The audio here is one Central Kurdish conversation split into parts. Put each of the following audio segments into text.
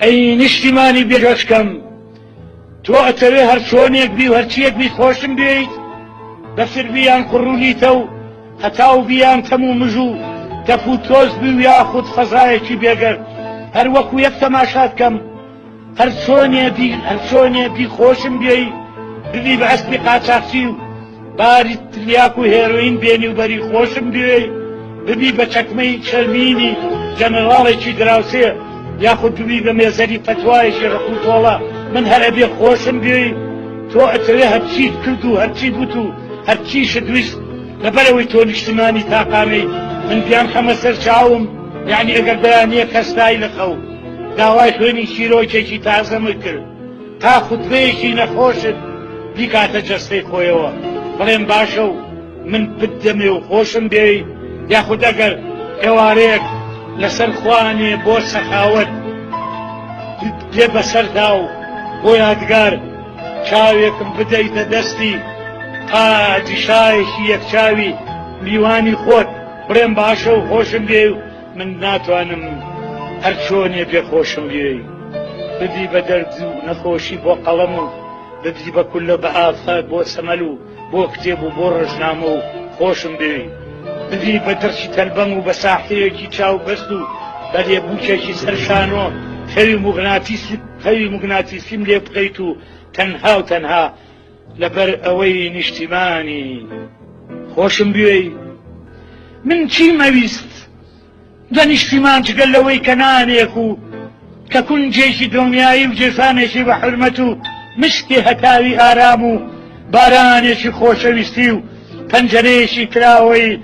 ئەی نیشتیمانی بێگەشکەم تۆ ئەتەوێ هەر چۆنێک بی و هەرچیەک بیت خۆشم بێیت بەفر بی یان قوڕولیتە و هەتاو بی یان تەم و مژ و تەپ و تۆز بی و یاخود فەزایەکی بێگەرد هەر وەکو یەک تەماشات کەم هەر چۆنێ بی هەر چۆنێ بی خۆشم بێی ببی بە ئەسپی قاچاخچی و باری تلیاک و هێرۆین بێنی و بەری خۆشم بوێی ببی بە چەکمەی چەرمینی جەنەڕاڵێکی دراوسێ یاخود ببی بە مێزەری فەتوایەکی ڕق و تۆڵە من هەر ئەبێ خۆشم بوێی تۆ ئەتەوێ هەرچیت کرد و هەرچیت وت و هەرچیشت ویست لەبەرئەوەی تۆ نیشتمانی تاقانەی من بیانخەمە سەر چاوم یەعنی ئەگەر بەیانییەک هەستای لە خەو داوای خوێنی چیرۆکێکی تازەمت کرد تا خوتبەیەکی نەخۆشت بیکاتە جەستەی خۆیەوە بڵێم باشە و من بتدەمێ و خۆشم بێی یاخود ئەگەر ئێوارەیەک لەسەر خوانێ بۆ سەخاوەت بێ بەسەردا و بۆ یادگار چاوێکم بدەیتە دەستی پادشایەکی یەکچاوی میوانی خۆت بڵێم باشە و خۆشم بێ و من ناتوانم هەر چۆنێ بێ خۆشم بێی ببی بە دەرد و نەخۆشی بۆ قەڵەم و ببی بە کوللە بە ئافات بۆ سەمەل و بۆ کتێب و بۆ ڕۆژنامە و خۆشم بێی ببی بە دڕکی تەلبەم و بە ساحرێکی چاو بەست و بە لێبووکێکی سەر شانۆ خەوی موغناتیسی خەوی موگناتیسیم لێ بخەیت و تەنها و تەنها لەبەر ئەوەی نیشتیمانی خۆشم بوێی من چیم ئەویست لە نیشتیمان جگە لەوەی کە نانێک و کە کونجێکی دڵنیایی و جێژانێکی بە حورمەت و مشتی هەتاوی ئارام و بارانێکی خۆشەویستی و پەنجەرەیەکی کراوەی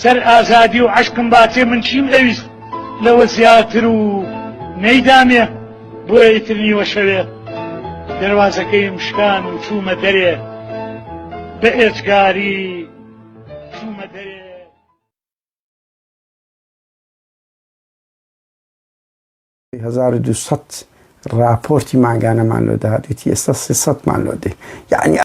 سەر ئازادی و عەشقم باتێ من چیم ئەویست لەوە زیاتر و نەیدامێ بۆیە ئیتر نیوە شەوێ دەروازەکەیم شکان و چوومە دەرێ بە ئێجگاری چوومە دەرێ. 1200 راپۆرتی مانگانەمان لۆ دەهات وتی ئێستا 300 مان لۆ دێ یعنی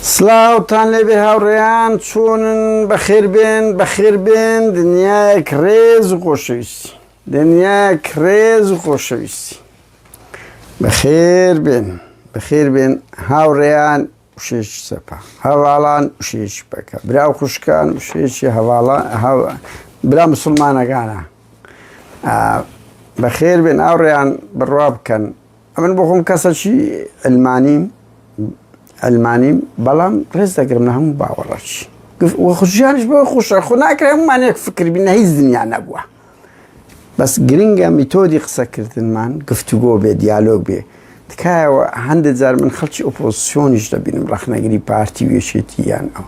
سلااوتان لێبێ هاوڕێیان چۆنن بەخێر بێن بەخێر بێن دنیایەک ڕێز و خۆشەویستی دنیایەک ڕێز و خۆشەویستی بەخێر بێن بەخێر بێن هاوڕێیان وشەیەکی چەپە هەڤاڵان وشەیەکی پەکە برا و خوشکان وشەیەکی هەڤاڵان برا مسلمانەکانە بەخێر بێن ئاوڕیان بڕوا بکەن ئەمن بۆ خۆم کەسەکی علمانیم علمانیم بەڵام ڕێز دەگرم لە هەموو باوەڕەکی خۆژیانش بۆ خۆشە خۆ ناکرێ هەمومان یەک فکر بین هیچ دنیا نەبووە بەس گرنگە میتۆدی قسەکردنمان گفتوگۆ بێ دیالۆگ بێ تکایە هەندێک جار من خەڵکی ئۆپۆزسیۆنیش دەبینم ڕەخنەگری پارتی و یەکێتی یان ئەو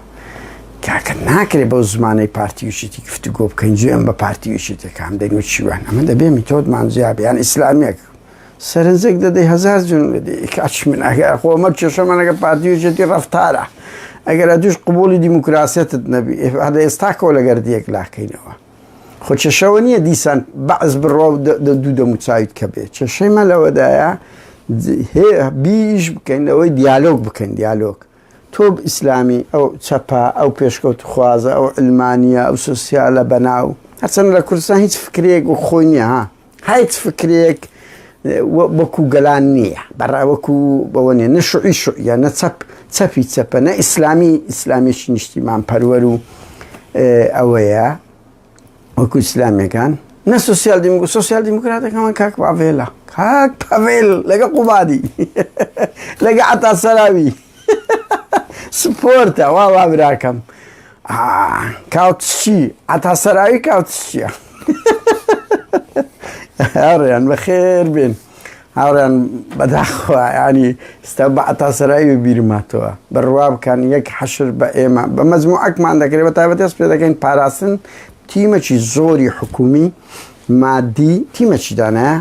کاکە ناکرێ بەو زمانەی پارتی و یەکێتی گفتوگۆ بکەین جوێن بە پارتی و یەکێتیەکان دەین و چیوان ئەمە دەبێ میتۆدمان جیا بێ یان ئیسلامیەک سەرنجێک دەدەی هەزار جون دەدەی کاچ من ئەگەر خۆ ئەمە کێشەمانەکە پارتی و یەکێتی ڕەفتارە ئەگەر ئەتوش قبوڵی دیموکراسیەتت نەبی هەر ئێستاکەوە لەگەر دیەک لاکەینەوە خۆ کێشەوە نییە دیسان بەعس بڕوا و دوو دەموچاویت کە بێ کێشەی مە لەوەدایە بیش بکەین لەوەی دیالۆگ بکەین دیالۆگ تۆ ئیسلامی ئەو چەپە ئەو پێشکەوت خوازە ئەو علمانیە ئەو سوسیالە بەناو هەرچەند لە کوردستان هیچ فکرێک و خۆی نییە ها هیچ فکرێک وەکو گەلان نییە بەڕا وەکو بەوە نیە نە شوعی شوعیە نە چەپ چەپی چەپە نە ئیسلامی ئیسلامیی نیشتیمان پەروەر و ئەوەیە وەکو ئیسلامیەکان نە سوسیال دیموک سوسیال دیموکراتەکەمان کاک پاڤێلە کاک پاڤێل لەگە قوبادی لەگە عەتا سەراوی سپۆرتە وا وا براکەم کاوتچی عەتا سەراوی کاوتچیە هاوڕێیان بەخێر بێن هاوڕێیان بەداخوا ینی ستا بە عەتا سەراوی بیرماتەوە بڕوا بکەن یەک حەشر بە ئێمە بە مەجموعەکمان دەکرێت بە تایبەت دەست پێ دەکەین پاراستن تیمەکی زۆری حکومی مادی تیمەکی دانایە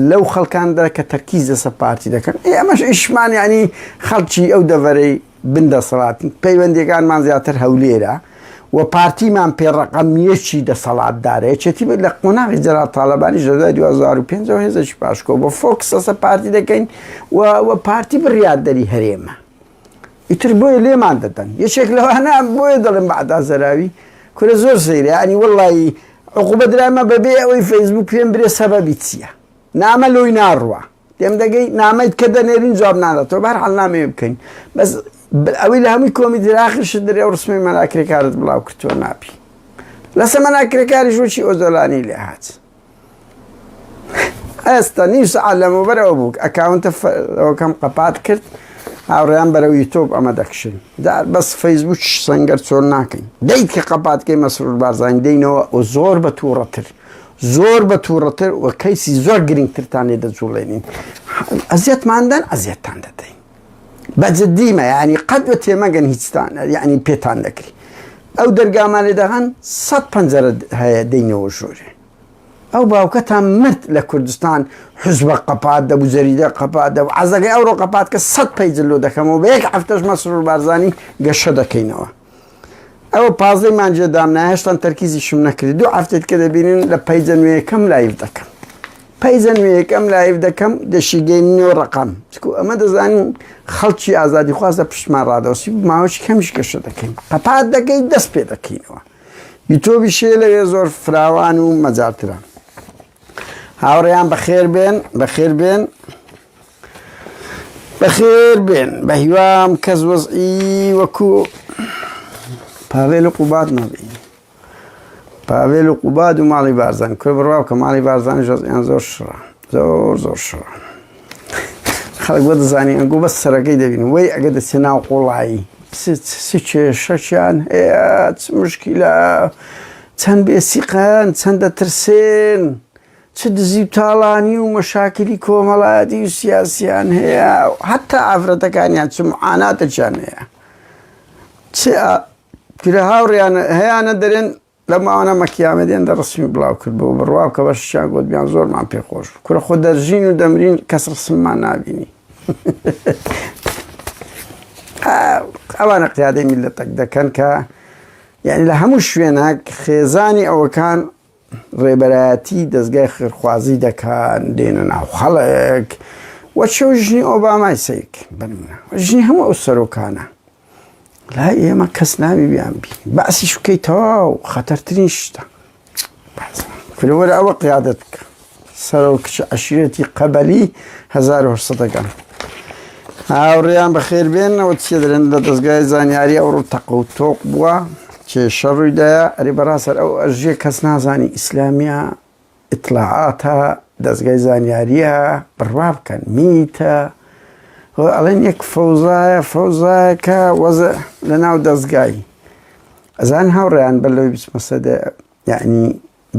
لەو خەڵکاندا کە تەرکیز لەسەر پارتی دەکەن ئێمەش ئیشمان ینی خەڵکی ئەو دەڤەرەی بن دەسەڵاتن پەیوەندیەکانمان زیاتر هەولێرە و پارتیمان پێ ڕەقەم یەکی دەسەڵاتدارە یەکێتی لە قۆناغی جەلال تاالبانی لە دوای 2005 هێزێکی پاشکۆ بە فۆکس لەسەر پارتی دەکەین و و پارتی بڕیاردەری هەرێمە ئیتر بۆیە لێمان دەدەن یەکێک لەوانە بۆیە دەڵێم بەعدا زەراوی کورە زۆر سەیرە ینی وەڵی عقوبە درامە بەبێ ئەوەی فەیسبوک پێم برێ سەبەبی چییە؟ نامە لۆی ناڕوا تێم دەگەی نامەیت کە دەنێرین جواب ناداتەوە بەهەر حاڵ نامەیە بکەین بەس ئەوەی لە هەمووی کۆمیدی ئاخر شت دەرێ ئەو ڕسمەی مەلا کرێکارت بڵاو کردووە نابی لەسە مەلا کرێکاریش وەکی ئۆجەلانی لێ هات ئێستا نیو سەعات لەمەوبەر ئەوە بوو ئەکاونتە ئەوەکەم قەپات کرد هاوڕێیان بەرەو یوتۆب ئەمە دەکشن دار بەس فەیسبوک سەنگەر چۆن ناکەین دەیت کە قەپاتکەی مەسرور بارزانی دەینەوە و زۆر بە تووڕەتر زۆر بە تووڕەتر و کەیسی زۆر گرنگترتان لێ دەجوڵێنین ئەزیەتماندەن ئەزیەتتان دەدەین بە جدیمە یعنی قەت بە تێمەگەن هیچتان یعنی پێتان دەکری ئەو دەرگامان لێ دەغەن سەد پەنجەرە هەیە دەینەوە ژوورێ ئەو باوکەتان مرد لە کوردستان حزبە قەپات دەبوو جەریدە قەپات دەبوو عەزەکەی ئەوڕۆ قەپات کە سەد پەیج لۆ دەکەمەوە بە یەک هەفتەش مەسرور بارزانی گەشە دەکەینەوە ئەوە پازدەی مانجێ دامنا هێشتان تەرکیزیشم نەکرد دوو هەفتێت کە دەبینن لە پەیجە نوێیەکەم live دەکەم پەیجە نوێیەکەم live دەکەم دەشیگەینەوە ڕقم چکو ئەمە دەزانین خەڵکی ئازادی خوازە پشتمان ڕادەوەسی ماوەی کەمیش گەشە دەکەین قەپات دەکەی دەست پێ دەکەینەوە یوتۆبیش هەیە لەوێ زۆر فراوان و مەجالترە هاوڕێیان بەخێر بێن بەخێر بێن بەخێر بێن بە هیوام کەس وەزعی وەکو پاڤێل و قوباد نەبی پاڤێل و قوباد و ماڵی بارزان کوێ بڕوا کە ماڵی بارزان ژەزیان زۆر شڕە زۆر زۆر شڕە خەڵک بۆ دەزانی ئەنگۆ بەس سەرەکەی دەبین وەی ئەگە دەچێ ناو قوڵایی چ کێشەکیان هەیە چ مشکیلە چەند بێسیقەن چەند دەترسێن چ دزی و تاڵانی و مەشاکلی کۆمەڵایەتی و سیاسیان هەیە حتا ئافرەتەکانیان چ معاناتێکیان هەیە چ کرە هاوڕیان هەیانە دەرێن لەم ماوانە مەکیامە دێن دە ڕسمی بڵاو کرد بۆ بڕوا بکە بەشیان گوت بیان زۆرمان پێ خۆش بوو کورە خۆ دەرژین و دەمرین کەس ڕسممان نابینی ئەوانە قیادەی میلەتەک دەکەن کە یعنی لە هەموو شوێنێک خێزانی ئەوەکان ڕێبەرایەتی دەستگای خێرخوازی دەکەن دێنە ناو خەڵک وەچەو ژنی ئۆبامای سەیک بنمونە ژنی هەموو ئەو سەرۆکانە لای ئێمە کەس ناوی بیان بی بەعسیش بکەی تەواو خەتەرترین شتە فرەوەرە ئەوە قیادت بکە سەرۆک کچ عەشیرەتی قەبەلی 1970ەکان هاوڕێیان بەخێر بێنەوە چیە دەرێن لە دەستگای زانیاری ئەوڕۆ تەق و تۆق بووە کێشە ڕوویدایە ئەرێ بەڕاستەر ئەو ئەژیە کەس نازانی ئیسلامیە ئیتڵاعاتە، دەزگای زانیارییە، بڕوا بکەن میتە، ئەڵێن یەک فەوزایە فەوزایەکە وەزع لە ناو دەزگای ئەزان هاوڕێیان بەر لەوەی بچمە سەدە یعنی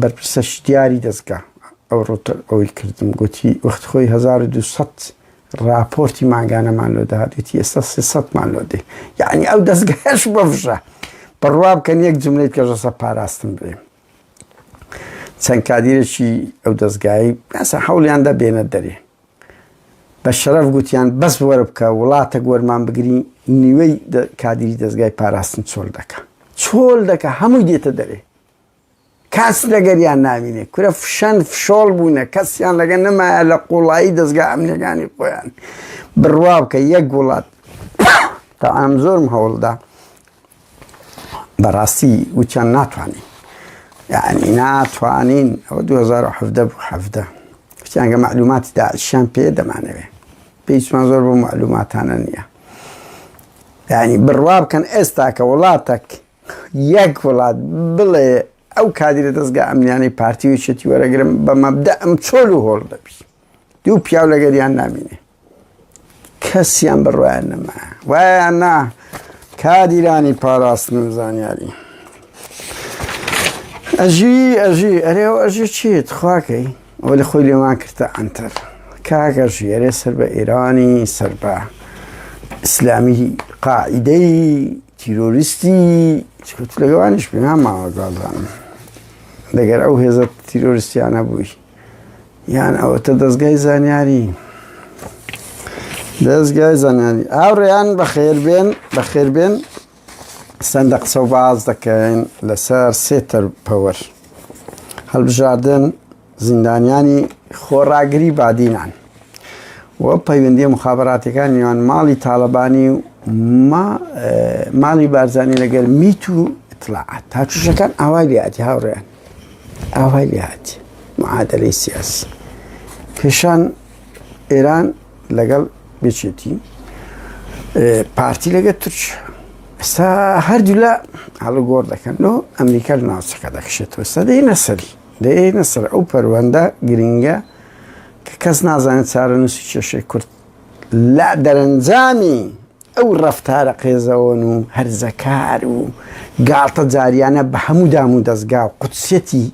بەرپرسە دیاری دەزگا ئەو ڕۆتە ئەوەی کردم گوتی وەخت خۆی 1200 راپۆرتی مانگانەمان لۆ دەهات وتی ئێستا 300 مان لۆ دێ یعنی ئەو دەزگایش بەفژە بڕوا بکەن یەک جملەی کەژەسە پاراستن بێ چەند کادیرێکی ئەو دەستگایی ئاسا حەولیان دا بێنە دەرێ بە شەرەف گوتیان بەس وەرە بکە وڵاتەک وەرمان بگری نیوەی کادیری دەستگای پاراستن چۆل دەکە چۆل دەکە هەمووی دێتە دەرێ کاس لەگەریان نامینێ کورە فشەن فشۆڵ بوونە کەسیان لەگە نەمایە لە قوڵایی دەستگا ئەمنیەکانی خۆیان بڕوا بکە یەک وڵات تا ئەم زۆرم هەوڵدا بەڕاستی وتیان ناتوانین یعنی ناتوانین ئەوە 2017 بوو حەفدە وتیان گە معلوماتی داعشیان پێ دەمانەوێ پێویستمان زۆر بۆ معلوماتانە نییە یعنی بڕوا بکەن ئێستا کە وڵاتێک یەک وڵات بڵێ ئەو کادیرە دەستگا ئەمنیانەی پارتی و یەکێتی وەرەگرم بە مەبدە ئەم چۆل و هۆڵ دەبی دوو پیاو لەگەریان نامینێ کەسیان بڕوایان نەما وایان نا کادیرانی پاراستن و زانیاری ئەژی ئەژی ئەرێ ئەو ئەژی چیت خواکەی ئەوە لە خۆی لێمان کردە ئەنتەر کاکە ژیێرێ سەر بە ئێرانی سەر بە ئیسلامی قاعدەی تیرۆریستی لەگەوانیش پێ ماوە گازانم لەگەر ئەو هێزە تیرۆریستیانە بووی یان ئەوەتە دەزگای زانیاری دەزگای زانیاری هاوڕێیان بەخێر بێن بەخێر بێن سندە قسە و باز دەکەین لەسەر سێتەر پەوەر هەڵبژاردن زیندانیانی خۆڕاگری بادینان و پەیوەندی مخابراتەکان نێوان ماڵی تاالبانی و ماڵی بارزانانی لەگەر میت و اطلاعات تاچوشەکان ئاوای لێاتی هاوڕێیان ئاوای لێ هات معادلەی سیاسی. پێشان ئێران لەگەڵ بێچێتی پارتی لەگە تورکیا ئێستا هەردوولا هەڵوگۆڕ دەکەن لۆ ئەمریکا لە ناوچەکە دەکشێتەوە ئێستا دێنە سەری دێنە سەر ئەو پەروەندە گرنگە کە کەس نازانێت چارەنووسی کێشەی کورد لە دەرەنجامی ئەو ڕەفتارە قێزەوەن و هەرزەکار و گاڵتە جاریانە بە هەموو دام و دەستگا و قودسیەتی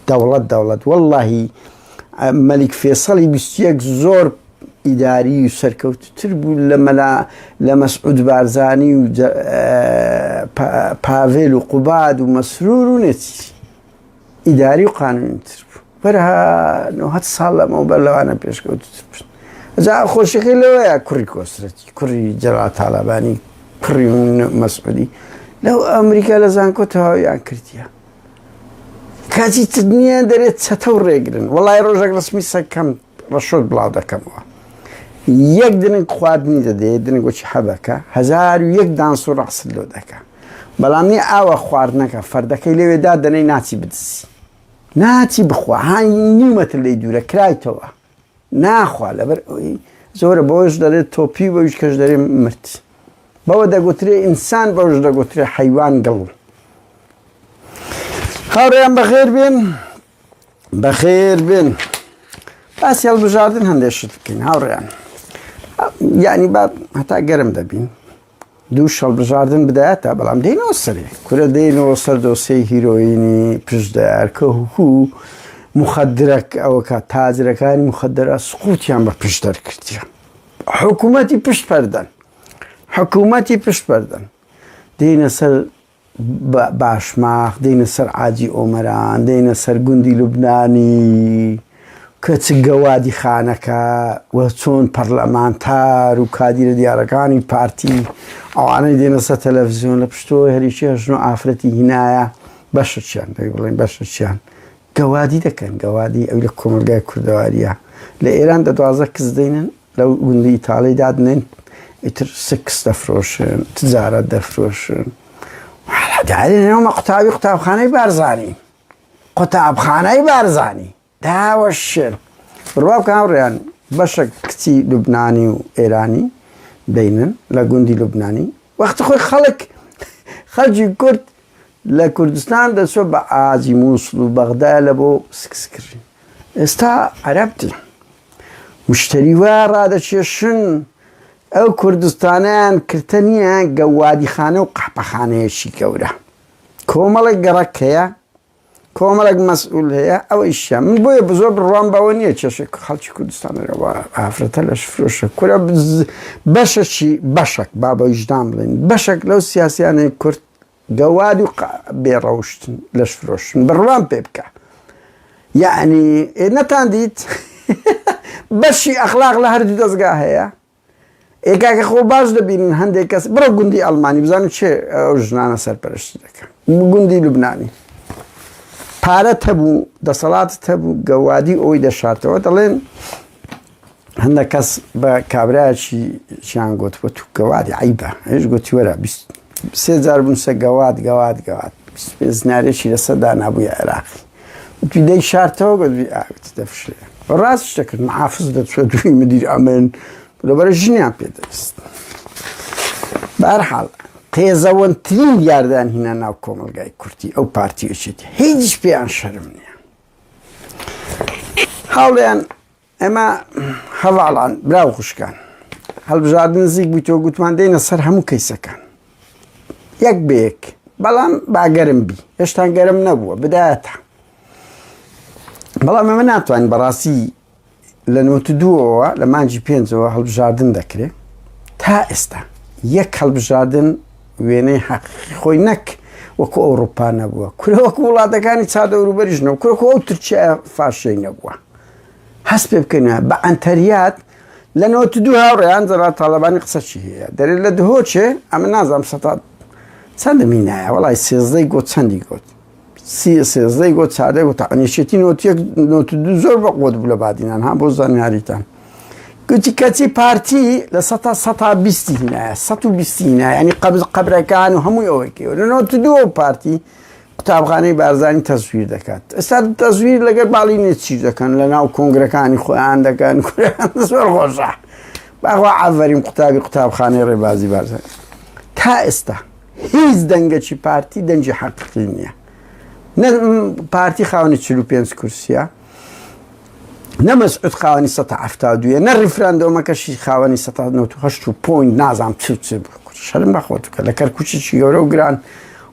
دەوڵەت دەوڵەت واللهی مەلیک فێسەڵی 21 زۆر ئیداری و سەرکەوتوتر بوو لە مەلا لە مەسعود بارزانی و پاڤێل و قوباد و مەسرور و نێچیر ئیداری و قانونیتر بوو بەرها 90 ساڵ لەمەوبەر لەوانە پێشکەوتوتر بوون جا خۆشیەکەی لەوەیە کوڕی کۆسرەتی کوڕی جەلال تاڵەبانی کوڕی مەسعودی لەو ئەمریکا لە زانکۆ تەواویان کردیە کاتی تر نییە دەرێت چەتە و ڕێگرن وەڵای ڕۆژێک ڕسمی سەکەم ڕەشۆت بڵاو دەکەمەوە یەک دنگ خواردنی دەدەێ دنگ وەکی حەبەکە 1001 دانس و ڕەقست لۆ دەکە بەڵام نیە ئاوا خواردنەکە فەردەکەی لەوێ دادەنەی ناچی بدزی ناچی بخوا ها نیو مەتر لێی دوورە کرایتەوە ناخوا لەبەر ئەوەی زۆرە بەوەش دەڵێت تۆپی بەویش کەش دەرێ مرد بەوە دەگوترێ ئینسان بەوش دەگوترێ حەیوان گڵ هاوڕێیان بەخێر بێن بەخێر بێن باسی هەڵبژاردن هەندێک شت بکەین هاوڕێیان یعنی با هەتا گەرم دەبین دوو هەڵبژاردن بدایەتە بەڵام دێنەوە سەرێ کورە دێنەوە سەر دۆسێی هیرۆینی پشدار کە هو مخدرەک ئەوەکە تاجرەکانی مخدرە سقوتیان بە پشت دەرکردیە حکوومەتی پشت پەردەن حکوومەتی پشت پەردەن دێنە سەر باشماخ، دێینە سەر عاجی ئۆمەران، دێینە سەر گوندی لوبنانی کە چ گەوادی خانەکە و چۆن پەرلەمانتار و کادیرە دیارەکانی پارتی ئەوانەی دێنە سەر تەلەڤزیۆن لە پشتەوە هەریکی ژن و ئافرەتی هینایە بەشەکیان دەبێ بڵێن بەشەکیان گەوادی دەکەن گەوادی ئەوی لە کۆمەلگای کوردەواریە لە ئێران دە 12 کز دێنن لەو گوندی ئیتاڵی دادنێن ئیتر سکس دەفرۆشن تجارەت دەفرۆشن دارێنەوە قوتابی قوتابخانەی بارزانی قوتابخانەی بارزانی داوە شێر بڕوا بکە هاوڕێیان بەشێک کچی لوبنانی و ئێرانی دەینن لە گوندی لوبنانی وەختی خۆی خەڵک خەڵکی کورد لە کوردستان دەچۆ بە ئاجی مووسڵ و بەغدا لە بۆ سکسکردن ئێستا عەرەب دێن مشتری وا ڕادەکێشن ئەو کوردستانیان کرتە نییە گەوادیخانە و قەحپەخانەیەکی گەورە کۆمەڵێک گەڕەک هەیە کۆمەڵێک مەسئول هەیە ئەوە ئیشیان من بۆیە بزۆر بڕوام بەوە نییە کێشەی خەڵکی کوردستان لەگەڵ ئافرەتە لەش فرۆشە کورە بەشەکی بەشەک با بە ویژدان بڵێن بەشێک لەو سیاسیانەی کورد گەواد و بێڕەوشتن لەش فرۆشن بڕوام پێ بکە یعنی نەتان دیت بەشی ئەخلاق لە هەردوو دەستگا هەیە ئێ کاکە خۆ باش دەبینن هەندێک کەس بڕۆ گوندی ئەڵمانی بزانن چێ ئەو ژنانە سەرپەرشتی دەکەن گوندی لوبنانی پارەت هەبوو دەسەڵاتت هەبوو گەوادی ئەوی دەشارتەوە دەڵێن هەندێک کەس بە کابراایکی چیان گوت بۆ تو گەوادی عیبە هێش گوتی وەرە سێ جار بنووسە گەواد گەواد گەواد زنارێکی لەسەر دانابووی عێراقی وتی دەی شارتەوە گوتی ئاوت دەفشێ ڕاست دەکرد محافز دەچوە دوی مدیر ئەمن لەبەرە ژنیان پێدەست بەهەرحاڵ قێزەوەنترین دیاردان هینا ناو کۆمەلگای کورتی ئەو پارتیەکێتی هیچ پێیان شەرم نییە هاوڵیان ئێمە هەڤاڵان برا و خوشکان هەڵبژاردن نزیک بوویتەوە گوتمان دێنە سەر هەموو کەیسەکان یەک بە یەک بەڵام با گەرم بی هێشتان گەرم نەبووە بدایەتە بەڵام ئەمە ناتوانین بەڕاستی لە نۆت دووەوە لە مانجی پێنجەوە هەڵبژاردن دەکرێت تا ئێستا یەک هەڵبژاردن وێنەی حەقیقی خۆی نەک وەکو ئەوروپا نەبووە کورە وەکو وڵاتەکانی چادەوروبەریش نەبوو کورەکو ئەو تورکیا فاشەی نەبووە هەست پێ بکەین بە عەنتەریات لە نۆت دوو هاوڕێیان جەلال تاڵەبانی قسە چی هەیە دەرێ لە دهۆچێ ئەمە نازانم سەتا چەندە مینایە وەڵای سێزدەی گۆت چەندی گۆت سی سێزدەی گۆت چاردەی گۆت ئەنیشێتی نۆت یەک نۆت دوو زۆر بە قوت بوو لە بادینان ها بۆ زانیاریتان گوتی کەچی پارتی لە سەتا سەتا بیستی هینایە سە و بیستی هینایە ینی قەبز قەبرەکان و هەمووی ئەوەی کەوە لە نۆت دوو پارتی. قوتابخانەی بارزانی تەزویر دەکات ئێستا تەزویر لەگەر باڵی نێچیر دەکەن لە ناو کۆنگرەکانی خۆیان دەکەن کوریان زۆر خۆشە باخوا ئاڤەرین قوتابی قوتابخانەی ڕێبازی بارزانی تا ئێستا هیچ دەنگەکی پارتی دەنگی حەقیقی نییە نە پارتی خاوەنی 45 کورسیە نە مەسعود خاوەنی 172 نە ڕیفراندۆمەکەشی خاوەنی 198 و point نازانم چ چ بوو شەرم بە خۆت بکە لە کەرکوچێکی گەورە و گران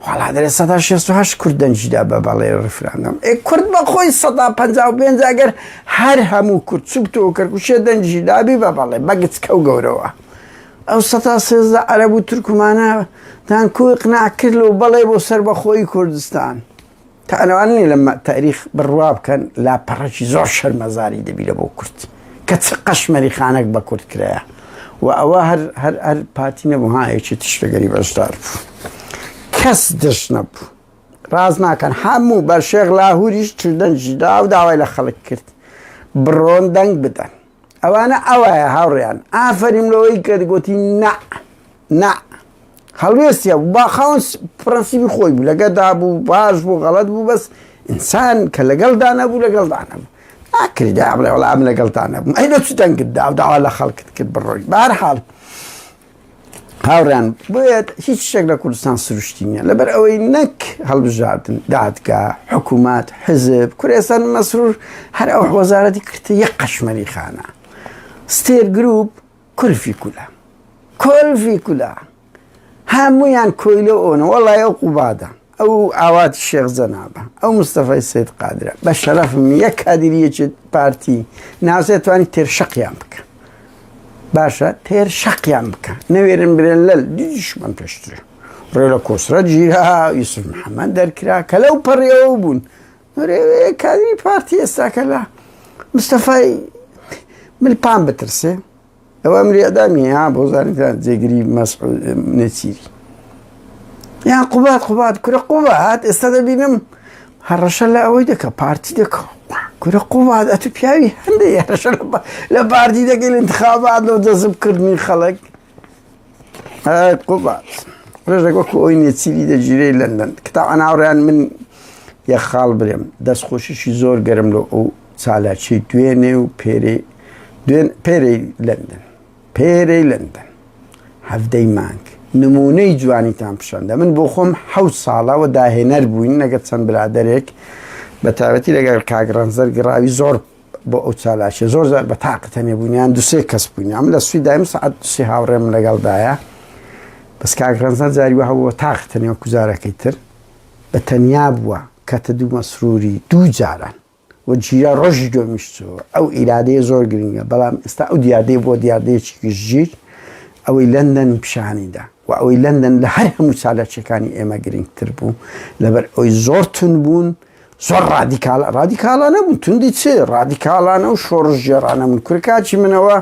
وەڵا دەرێ 168 کورد دەنگیدا بە بەڵێ ڕیفراندۆم ئێ کورد بە خۆی 155 ئەگەر هەر هەموو کورد چوبتەوە کەرکوچێ دەنگی دابی بە بەڵێ بە گچکە و گەورەوە ئەو 113 عەرەب و تورکمانە تان کوی قناع کرد لەو بەڵێ بۆ سەربەخۆیی کوردستان تا ئەلوان نیە لە تاریخ بڕوا بکەن لاپەڕێکی زۆر شەرمەزاری دەبی لە بۆ کورد کە چ قەشمەری خانەک بە کورد کرایە و ئەوە هەر هەر هەر پارتی نەبوو ها یەکی تشتەگەری بەشدار بوو کەس دش نەبوو ڕاز ناکەن هەموو بە شێخ لاهوریش چردەنجی دا و داوای لە خەڵک کرد بڕۆن دەنگ بدەن ئەوانە ئەوایە هاوڕێیان ئافەریم لەوەی کە گوتی نا نا هەڵوێستی هەبوو با خاوەن پرەنسیبی خۆی بوو لەگەدا بوو باش بوو غەڵەت بوو بەس ئینسان کە لەگەڵدا نەبوو لەگەڵدا نەبوو ناکری دا بڵێ وەڵا ئەم لەگەڵتا نەبووم ئەی لە چ دەنگت دا و داوا لە خەڵکت کرد بڕۆی بەهەرحاڵ هاوڕیان بۆیە هیچ شتێک لە کوردستان سروشتی نییە لەبەر ئەوەی نەک هەڵبژاردن دادگا حکوومەت حزب کورێسان مەسرور هەر ئەو وەزارەتی کردە یەک قەشمەری خانە ستێر گروپ کولفی کولە کۆلفی کولە هەموویان کۆیلە ئۆنە وەڵای ئەو قوبادە ئەو ئاواتی شێخ جەنابە ئەو مستەفای سید قادرە بە شەرەفم یەک کادیری یەکێت پارتی نازێ توانی تێر شەقیان بکە باشە تێر شەقیان بکە نەوێرن برێن لەل دیشمان پێشتر ڕێ لە کۆسرە گیرا یوسف محەممەد دەرکرا کە لەو پەڕیەوە بوون کادری پارتی ئێستاکە لە مستەفای ملپان بترسێ ئەوە ئەمری ئەدامی ها بۆ زانیتان جێگری مەسعود نێچیری یان قوبات قوبات کورە قوبات ئێستا دەبینم هەڕەشە لە ئەوەی دەکە پارتی دەکە کورە قوبات ئەتو پیاوی هەندێک هەڕەشە لە پارتی دەکەی لە انتخابات لۆ جەزبکردنی خەڵک قوبات ڕێژێک وەکو ئەوی نێچیری دەگیرەی لەندەن کتاب ئەناوڕیان من یەک خاڵ برێم دەستخۆشیشی زۆر گەرم لۆ ئەو چالاکی دوێنێ و پێرێ دوێن پێرەی لەندەن پێرەی لەندەن حەڤدەی مانگ نمونەی جوانیتان پیشاندا من بۆ خۆم حەوت ساڵەوە داهێنەر بووین لەگەر چەند برادەرێک بە تایبەتی لەگەڵ کاک ڕەنزەر گڕاوی زۆر بۆ ئەو چالاکیە زۆر زار بە تاقە تەنێ بووین یان دوسێ کەس بووین ئەم لە سوی دایم سەعات دوسێ هاوڕێم لەگەڵدایە بەس کاک ڕەنزەر جاری وە هەبوو بە تاقە تەنێ وەکو جارەکەی تر بە تەنیا بووە کەتە دوو مەسروری دوو جاران و گیرا ڕۆژی دومیش چووە ئەو ئیرادەیە زۆر گرنگە بەڵام ئێستا ئەو دیاردەیە بۆ دیاردەیەکی گشتگیر ئەوەی لەندەن پیشانیدا و ئەوەی لەندەن لە هەر هەموو چالاکیەکانی ئێمە گرنگتر بوو لەبەر ئەوی زۆر تون بوون زۆر ڕادیکال ڕادیکاڵانە بوون توندی چ ڕادیکاڵانە و شۆڕشگێڕانە من کورکاچی منەوە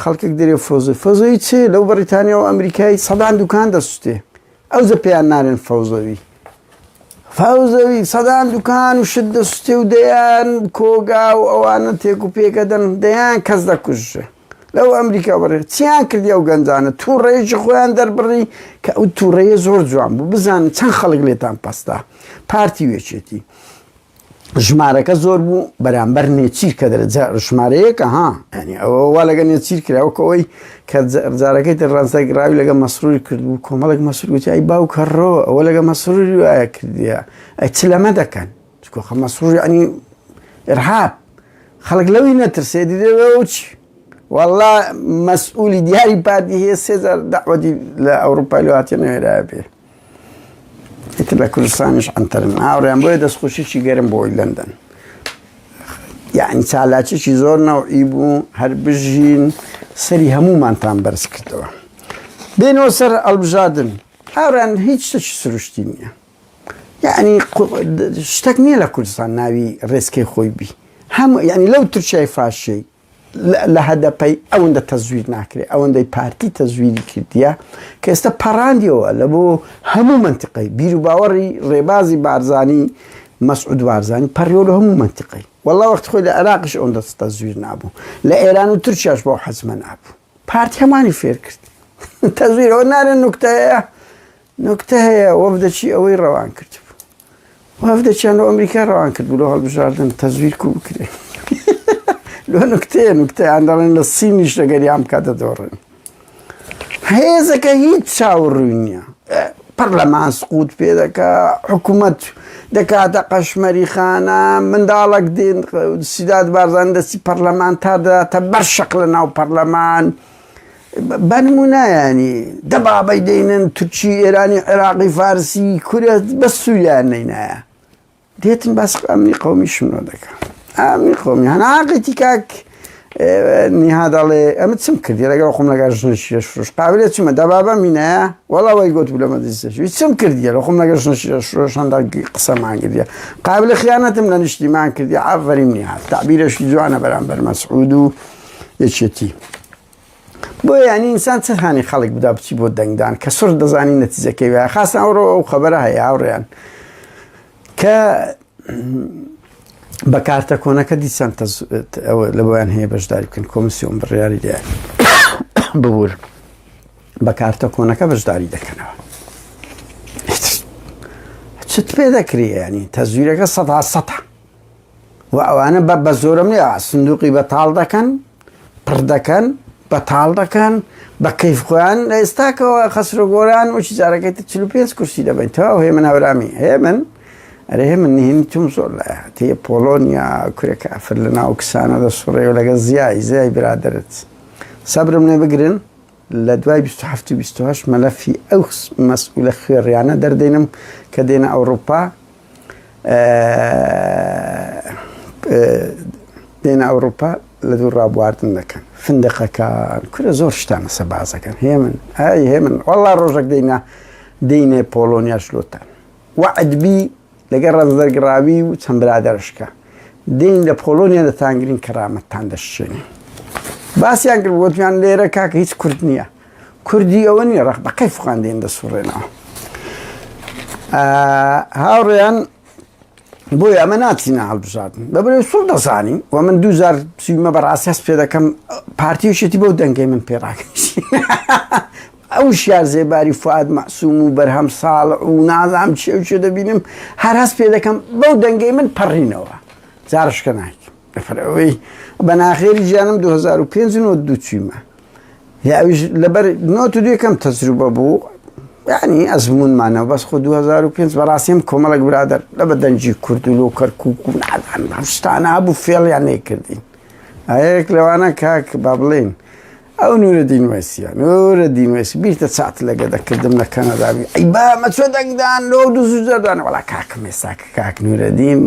خەڵکێک دەرێ فۆزە فۆزەی چ لەو بەریتانیا و ئەمریکای سەدان دوکان دەسوتێ ئەوجە پێیان نارێن فەوزەوی فەوزەوی سەدان دوکان و شت دەسوتێ و دەیان کۆگا و ئەوانە تێک و پێکەدەن دەیان کەس دەکوژرێ لەو ئەمریکا بڕێ چیان کردی ئەو گەنجانە تووڕەیەکی خۆیان دەربڕی کە ئەو تووڕەیە زۆر جوان بوو بزانن چەند خەڵک لێتان پەستا پارتی وێچێتی ژمارەکە زۆر بوو بەرامبەر نێچیر کە دەرەجە ژمارەیەکە ها ینی ئەوە وا لەگە نێچیر کرا وەکو ئەوەی کە جارەکەی تر ڕەنسە گراوی لەگە مەسروری کرد بوو کۆمەڵێک مەسرور گوتی ئەی باوکە ڕۆ ئەوە لەگە مەسروری وایە کردیە ئەی چ لەمە دەکەن چکۆخە مەسرور ینی ئرهاب خەڵک لەوی نەترسێ دیدەوە چی والله مەسئولی دیاری پارتی هەیە سێجار دەعوەتی لە ئەوروپای لەواتێ نەوێرایە پێ ئیتر لە کوردستانیش عەنتەرن هاوڕێیان بۆیە دەستخۆشیی گەرم بۆی لەندەن یعنی چالاکیی زۆر نەوعی بوو هەر بژین سەری هەموومانتان بەرز کردەوە بێنەوە سەر ئەلبژاردن هاوڕێیان هیچ شتێکی سروشتی نییە یعنی شتێک نییە لە کوردستان ناوی ڕێسکەی خۆی بی هەموو یعنی لەو تورکیای فاشەی لە هەدەپەی ئەوەندە تەزویر ناکرێ ئەوەندەی پارتی تەزویری کردیە کە ئێستا پەڕاندیەوە لە بۆ هەموو منتیقەی بیر و باوەڕی ڕێبازی بارزانی مەسعود بارزانی پەڕیەوە لە هەموو منتیقەی والله وەخت خۆی لە عێراقیش ئەوەندە تەزویر نابوو لە ئێران و تورکیاش بەو حەجمە نابوو پارتی هەمانی فێر کرد تەزویرەوە نارێن نوکتەیە نوکتە هەیە وەفدەچی ئەوەی ڕەوان کردبوو. وەفدێکیان لە ئەمریکا ڕەوان کرد بوو لۆ هەڵبژاردن تەزویر کو بکرێ. لۆ نوکتەیە نوکتەیان دەڵێن لە سینیش لەگەریان بکات دەدۆڕن. هێزەکە هیچ چاوەڕووی نییە. پەرلەمان سقوت پێ دەکا، حکوومەت دەکاتە قەشمەری خانە، منداڵەک دێن سیداد بارزانی دەستی پەرلەمانتار دەداتە بەر شەق لە ناو پەرلەمان. بە نموونە یانی دەبابەی دەینن تورکی ئێرانی عێراقی فارسی کورە بە سووریان نەینایە. دێتن باس ئەمنی قەومی شنۆ دەکە ئەمنی قەومی هەناقێتی کاک نیها دەڵێ ئەمە چم کردی لەگەڵ خۆم لەگەڵ ژنە شیرە فرۆش قابلە چمە دەبابە مینایە وەڵا وای گوت لە مەجلیسەش چم کردیە لە خۆم لەگەڵ ژنە شیرە فرۆش هەندێک قسەمان کردیە قابلە خیانەتم لە نیشتیمان کردی ئافەرین نیها تعبیرەشی جوانە بەرامبەر مەسعود و یەکێتی بۆیە یانی ئینسان چ هانی خەڵک بدا بچی بۆ دەنگدان کە سڕ دەزانی نەتیجەکەی وایە خاصە ئەوڕۆ ئەو خەبەرە هەیە هاوڕێیان کە بە کارتە کۆنەکە دیسان لە بۆیان هەیە بەشداری بکەن کۆمسیۆن بڕیاری لێ ببور بە کارتە کۆنەکە بەشداری دەکەنەوە چت پێ دەکرێ ینی تەزویرەکە سەدا سەدا و ئەوانە بە بە زۆرەملێ سندوقی بەتاڵ دەکەن پڕ دەکەن بەتاڵ دەکەن بە کەیف خۆیان لە ئێستاکەوە خەسرۆ گۆران وچی جارەکەی تر 45 کورسی دەبین تەواو هێمن هەورامی هێمن ئەرێ هێمن نهێنی توم زۆر لایە تێ پۆڵۆنیا کورە کافر لە ناو کسانە دەسوڕێ و لەگەڵ زیای زیای برادەرت سەبرم لێ بگرن لە دوای 27 و 28 مەلەفی ئەو مەسئولە خوێڕیانە دەردێنم کە دێنە ئەوروپا دێنە ئەوروپا لە دوور ڕابواردن دەکەن فندقەکان کورە زۆر شتانە سەبازەکەن هێمن ئای هێمن وەڵا ڕۆژێک دێنە دێنێ پۆڵۆنیا شلۆتان وعدبی لەگەڵ ڕەنزەرگڕاوی و چەند برادەرشکە دێن لە پۆڵۆنیا دەتانگرین کەرامەتتان دەشچێنین باسیان کرد وتیان لێرە کاکە هیچ کورد نییە کوردی ئەوە نییە ڕەق بە قەی فخان دێن دەسوڕێنەوە هاوڕێیان بۆیە ئەمە ناچینە هەڵبژاردن بە بەرەی سوڵ دەزانین و من دووجار چیمە بەڕاستی هەست پێ دەکەم پارتی و شێتی بەو دەنگەی من پێ ڕاکەشی ئەو شیار زێباری فواد مەعسوم و بەرهەم ساڵ و نازام چێ و چێ دەبینم هەر هەست پێ دەکەم بەو دەنگەی من پەڕینەوە جارشکە ناکەم لەبەرئەوەی بە ناخێری ژیانم 2005 92 چوویمە یا ئەویش لەبەر نۆت و دوو کەم تەجروبە بوو یعنی ئەزمونمانەوە بەس خۆ 2005 بەڕاستیم کۆمەڵێک برادەر لە بە دەنگی کورد و لۆ کەرکوک و نازانم شتانە هەبوو فێڵیان نەیکردین ئەیەک لەوانە کاک با بڵێین ئەو نورەدین وەیسیە نورەدین وەیسی بیرتە چات لەگە دەکردم لە کەنەداوی ئەی با مەچۆ دەنگدان لۆ دوو زەردان وەڵا کاکم ئێستا کە کاک نورەدین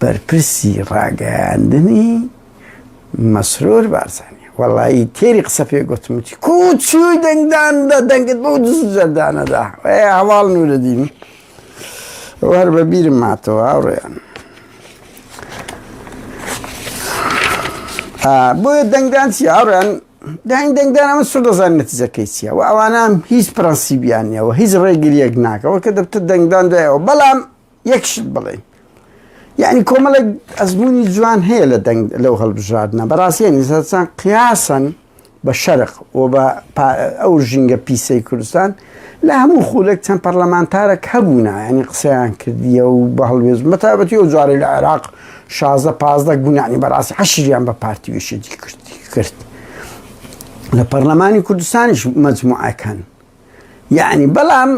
بەرپرسی ڕاگەیاندنی مەسرور بارزانی وەڵایی تێری قسە پێ گوتم وتی کو چووی دەنگدان دە دەنگت بەو دز زەردانەدا ئێ هەواڵ نورەدین هەر بە بیرم ماتەوە هاوڕێیان بۆیە دەنگدان چی هاوڕێیان داین دەنگدان ئەمە سوور دەزانین نەتیجەکەی چییە و ئەوانە هیچ پرەنسیبیان نییە و هیچ ڕێگریەک ناکەەوە کە دەبتە دەنگدان دوایەوە بەڵام یەک شت بڵێین یعنی کۆمەڵێک ئەزمموی جوان هەیە لە دەنگ لەو هەڵبژاردنە بەڕاستی نیسان قیاسن بە شەرق و بە ئەو ژینگە پیسەی کوردستان لە هەموو خولێک چەند پەرلەمانتارێک هەبوونا ینی قسەیان کردیە و بە هەڵوێز مەتابەتی و جارێ لە عێراق 16 پازدە گونانی بەڕاستی حەشریان بە پارتی ویشێتی کرد لە پەرلەمانی کوردستانیش مەجموعەکان یعنی بەڵام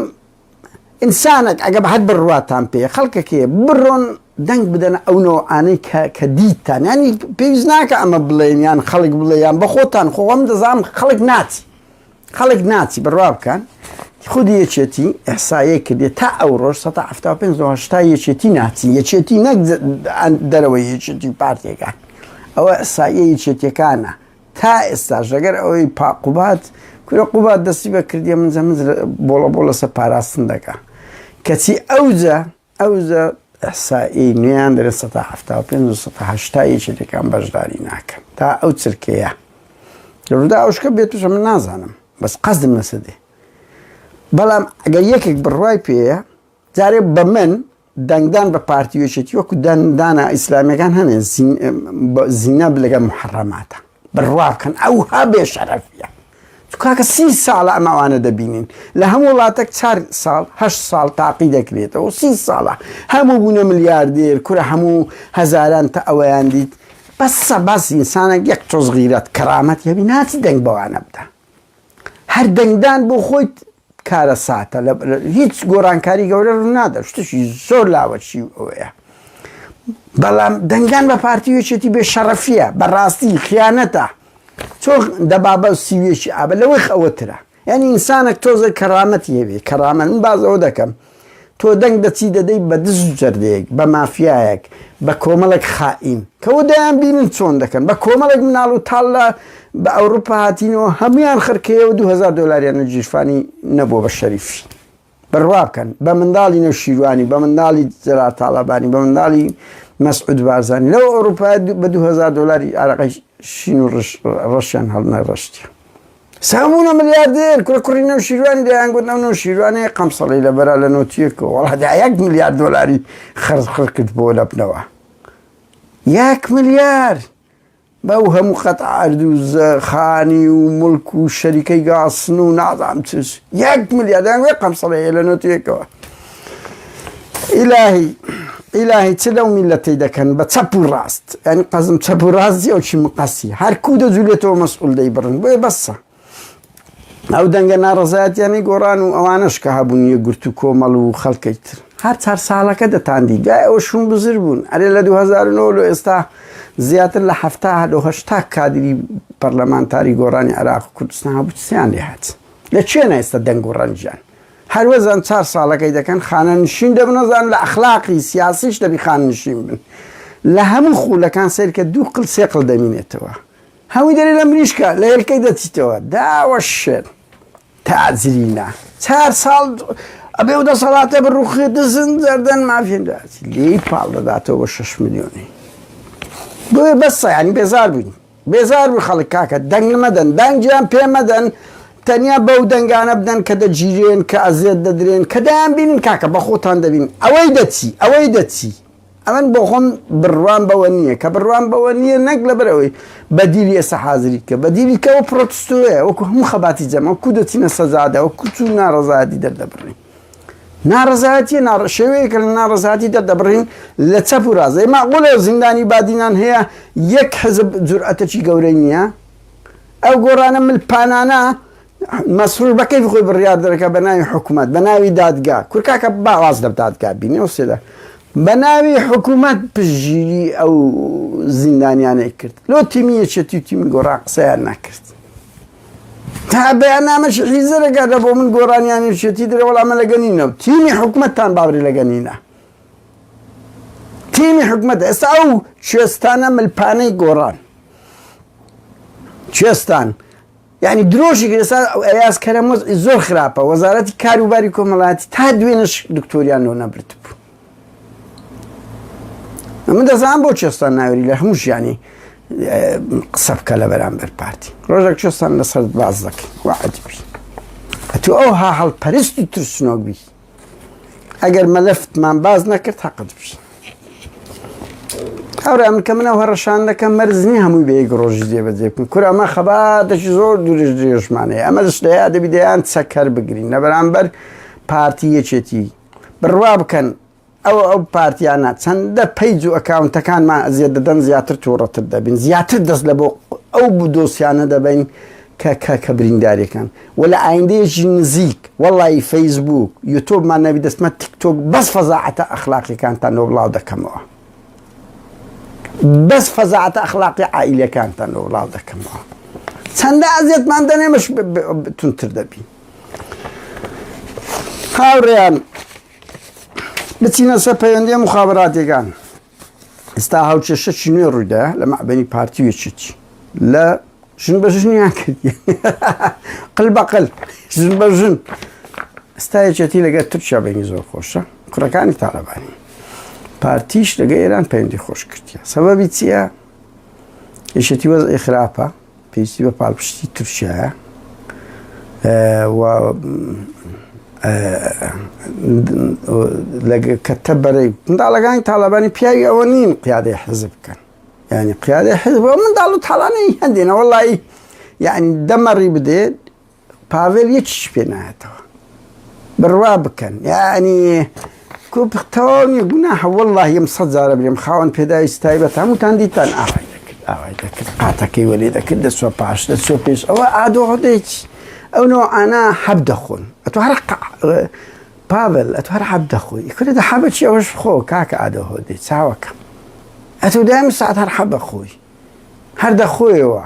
ئینسانەک ئەگە بە هەر بڕواتان پێ خەڵکەکەیە بڕۆن دەنگ بدەنە ئەو نەوعانەی کە کە دیتتان ینی پێویست ناکە ئەمە بڵێن یان خەڵک بڵێ یان بە خۆتان خۆم دەزانم خەڵک ناچی خەڵک ناچی بڕوا بکەن خودی یەکێتی ئەحسایە کردێ تا ئەو ڕۆژ 175 یەکێتی ناچی یەکێتی نەک دەرەوەی یەکێتی پارتێکان ئەوە ئەحسایە یەکێتیەکانە تا ئێستاش لەگەر ئەوەی پا قوباد کورە قوباد دەستی بە کردیە من زەمز بۆڵە بۆ لەسەر پاراستن دەکا کەچی ئەوجە ئەوجە ئەحسایی نوێیان دەرێ 175 و 180 یەکێتەکان بەشداری ناکەن تا ئەو چرکەیە ڕوودا ئەوشکە بێتوشە من نازانم بەس قەزم لەسەر دێ بەڵام ئەگەر یەکێک بڕوای پێیە جارێ بە من دەنگدان بە پارتی و یەکێتی وەکو دەنگدانە ئیسلامیەکان هەنێ زینا لەگەڵ محەڕەماتە بڕوا بکەن ئەوها بێ شەرەفیە. کاکە سی ساڵە ئەم ئەوانە دەبینین لە هەموو وڵاتێک چار ساڵ هەشت ساڵ تاقی دەکرێتەوە سی ساڵە هەموو بوونە ملیاردێر کورە هەموو هەزاران تا ئەوەیان دیت بەسە بەس ئینسانێک یەک تۆز غیرەت کەرامەت هەبی ناچی دەنگ بەوانە بدە هەر دەنگدان بۆ خۆی کارەساتە لە هیچ گۆڕانکاری گەورە ڕوونادە شتشی زۆر لاوەچی ئەوەیە بەڵام دەنگدان بە پارتی یەکێتی بێ شەڕەفیە بەڕاستی خیانەتە چۆن دەبابە سیوێکی ئابە لەوەی ئەوەترە یعنی ئینسانێک تۆزێک کەرامەتی هەبێ کەرامەت من باز ئەوە دەکەم تۆ دەنگ دەچی دەدەی بە دز و جەردەیەک بە مافیایەک بە کۆمەڵێک خائین کەەوە دەیان بینن چۆن دەکەن بە کۆمەڵێک مناڵ و تاڵ لە بە ئەوروپا هاتینەوە هەمویان خرکەیەوە 2000 دلاریان لە گیرفانی نەبووە بە شەریفی بڕوا بکەن بە منداڵی نەوشیروانی بە منداڵی جەلال تاڵەبانی بە منداڵی مەسعود بارزانی لەو ئەوروپا بە 2000 دلاری عراقی شین و ڕەشیان هەڵنەڕشتی سامونە ملیاردێر کوڕە کوڕی نەوشیروانی دەیان گوت ئەو نەوشیروانەیە قەمسەڵی لە بەرا لە نۆتیەکەوە وەڵا دا یەک ملیار دۆلاری خەرج خڕ کرد بۆ لەبنەوە یەک ملیار بەو هەموو قەت عرد و خانی و مڵک و شەریکەی گاسن و نازام چش یەک ملیار دەیان گوت قەمسەڵەیە لە نۆتیەکەوە ئیلاهی ئیلاهی چ لەو میلەتەی دەکەن بە چەپ و ڕاست یعنی قەزم چەپ و ڕاستی ئەو چی مقەسی هەر کو دەجولێتەوە مەسئول دەیبڕن بۆیە بەسە ئەو دەنگە ناڕەزایەتیانەی گۆڕان و ئەوانەش کە هەبوون یەکگرت و کۆمەڵ و خەڵکەی تر هەر چار ساڵەکە دەتاندی دوای ئەوە شوون بزر بوون ئەرێ لە 2009 لۆ ئێستا زیاتر لە هەفتا لۆ هەشتا کادری پەرلەمانتاری گۆڕانی عێراق و کوردستان هەبوو چیان لێ هات لە کوێنە ئێستا دەنگ و ڕەنجیان هەروەزان چار ساڵەکەی دەکەن خانەنشین دەبن وەزان لە ئەخلاقی سیاسیش دەبی خانەنشین بن لە هەموو خولەکان سەیرکە دوو قل سێ قل دەمینێتەوە هەمووی دەرێ لە مریشکە لە هێلکەی دەچیتەوە داوە شێن تاجرینە چار ساڵ ئەبێ و دەسەڵاتە بڕوخێ دزن زەردەن مافیان داچی لێی پاڵ دەداتەوە بە شەش ملیۆنی بۆیە بەسە یانی بێزار بووین بێزار بوو خەڵک کاکە دەنگ مەدەن دەنگیان پێ مەدەن تەنیا بەو دەنگانە بدەن کە دەگیرێن کە ئەزیەت دەدرێن کە دەیان بینن کاکە بە خۆتان دەبین ئەوەی دەچی ئەوەی دەچی ئەمن بۆ خۆم بڕوام بەوە نییە کە بڕوام بەوە نییە نەک لەبەر ئەوەی بەدیلی ئێستا حازری کە بەدیلی کەەوە پرۆتستۆیە وەکو هەموو خەباتی جەمە کو دەچینە سەجادەوە کوچ و ناڕەزایەتی دەردەبڕین ناڕەزایەتیە شێوەیەکە لە ناڕەزایەتی دەردەبڕین لە چەپ و ڕاست ئەی مەعقولە زیندانی بادینان هەیە یەک حزب جورئەتەکی گەورەی نییە ئەو گۆڕانە ملپانانە مەسرور بە کەیفی خۆی بڕیار دەرەکە بە ناوی حکوومەت بە ناوی دادگا کورکاکە باواز لە دادگا بینی ئەو سێدا بە ناوی حکوومەت پشتگیری ئەو زیندانیانەی کرد لۆ تیمی یەکێتی و تیمی گۆڕان قسەیان نەکرد تا بەیاننامەش حیزەرەکە لە بۆ من گۆڕانیان یەکێتی درێ وەڵا من لەگە نینە و تیمی حکومەتتان باوری لەگە نینە تیمی حکومەت ئێستا ئەو کوێستانە ملپانەی گۆڕان کوێستان یعنی درۆژی ئێستا ئەیاز کەرەم وەزعی زۆر خراپە وەزارەتی کاروباری کۆمەڵایەتی تا دوێنش دکتۆریان لۆ نەبرد بوو من دەزانم بۆ کوێستان ناوێری لە هەموو ژیانی قسە بکە لە بەرامبەر پارتی ڕۆژێک کوێستان لەسەر باز دەکەین وعد بی ئەتو ئەو ها هەڵپەرست و ترسنۆک بی ئەگەر مەلەفتمان باز نەکرد حەقت بی هاورا من کە منەوە هەڕەشان دەکەم مەرز نییە هەمووی بە یەک ڕۆژی جێبەجێ بکەن کورە ئەمە خەباتێکی زۆر دوورش درێژمانەیە ئەمە دەشتەیە دەبی دەیان چەکەر بگرین لە بەرامبەر پارتی یەکێتی بڕوا بکەن ئەو ئەو پارتیانە چەندە پەیج و ئەکاونتەکانمان ئەزیەت دەدەن زیاتر تووڕەتر دەبین زیاتر دەست لە بۆ ئەو دۆسیانە دەبین کە کە کە بریندارەکان و لە ئایندەیەکی نزیک وەڵی فەیسبوک یوتۆبمان نەبی دەستمە تیکتۆک بەس فەزاعەتە ئەخلاقیەکانتان لۆ بڵاو دەکەمەوە بەس فەزاعەتە ئەخلاقی عائیلەکانتان لۆ بڵاو دەکەمەوە چەندە ئەزیەتمان دەنێمەش تونتر دەبین هاوڕێیان بچینە سەر پەیوەندیە مخابراتیەکان ئێستا هاوکێشەکی نوێ ڕوویدا لە مەعبەنی پارتی و یەکێتی لە ژن بە ژنیان کرد قل بە قل ژن بە ژن ئێستا یەکێتی لەگەر تورکیا بینی زۆر خۆشە کوڕەکانی تاالبانی پارتیش لەگە ئێران پەیوەندی خۆش کردیە سەبەبی چییە یەکێتی وەزعی خراپە پێویستی بە پاڵپشتی تورکیایە و کە بەرەی منداڵەکانی تاالبانی پیاوی ئەوە نین قیادەی حزب بکەن ینی قیادەی حزب منداڵ و تاڵانی هەندێنە وەڵی یعنی دەمەڕی بدێت. پاڤێل یەکیش پێ نایەتەوە بڕوا بکەن یعنی کوپ تەواو نیە گوناحە واللهی ئەم سە جارە بلێم خاوەن پێداویستی تایبەت هەمووتان دیتان ئاوای دەکرد ئاوای دەکرد قاتەکەی وەلێ دەکرد دەچوە پاش دەچوە پێش ئەوە ئادۆهدێک ئەو نەوعانە حەب دەخۆن ئەتۆ هەر پاڤل ئەتۆ هەر حەب دەخۆی کورە دە حەبە چی ئەوەش بخۆ کاکە ئادۆهۆدێ چاوەکەم ئەتۆ دایم ساعت هەر حەبە خۆی هەر دەخۆیەوە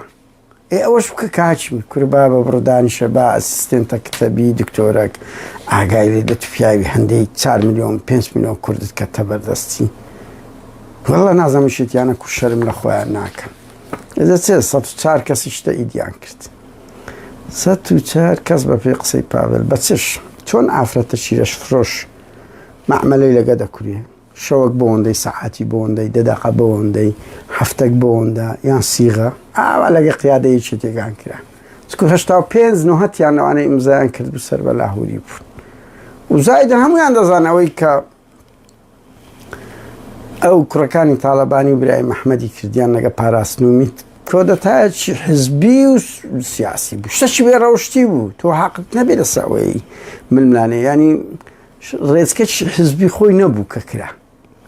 ئێ ئەوەش بکە کاکی کورە بابە بڕۆ دانیشە با ئەسیستێنتە کتەبی دکتۆرەک ئاگای لێ دەت پیاوی هەندەی 4 میلیۆن 5 میلیۆن کوردت کەتە بەردەستی والله نازانم شێتیانە کو شەرم لە خۆیان ناکەن دەچێ 104 کەسی شتە ئیدیان کرد 104 کەس بە پێی قسەی پاڤل بەچش چۆن ئافرەتە شیرەش فرۆش مەعمەلەی لەگە دەکورێ شەوەک بۆوەندەی سەعاتی بۆوەندەی دە دەقە بۆوەندەی هەفتەک بۆوەندە یان سیغە ئاوا لەگە قیادە یەکێتیەکان کرا چکو 85 نۆهەتیان لەوانەی ئیمزایان کرد بوو سەر بە لاهوری بوون و زایدن هەمویان دەزان ئەوەی کە ئەو کوڕەکانی تاالبانی و برای مححمەدی کردیان لەگە پاراستن و میت کۆدەتایەکی حزبی و سیاسی بوو شتەکی بێ ڕەوشتی بوو تۆ حەقت نەبێ لەسەر ئەوەی ململانێ ینی ڕێچکەکی حزبی خۆی نەبوو کە کرا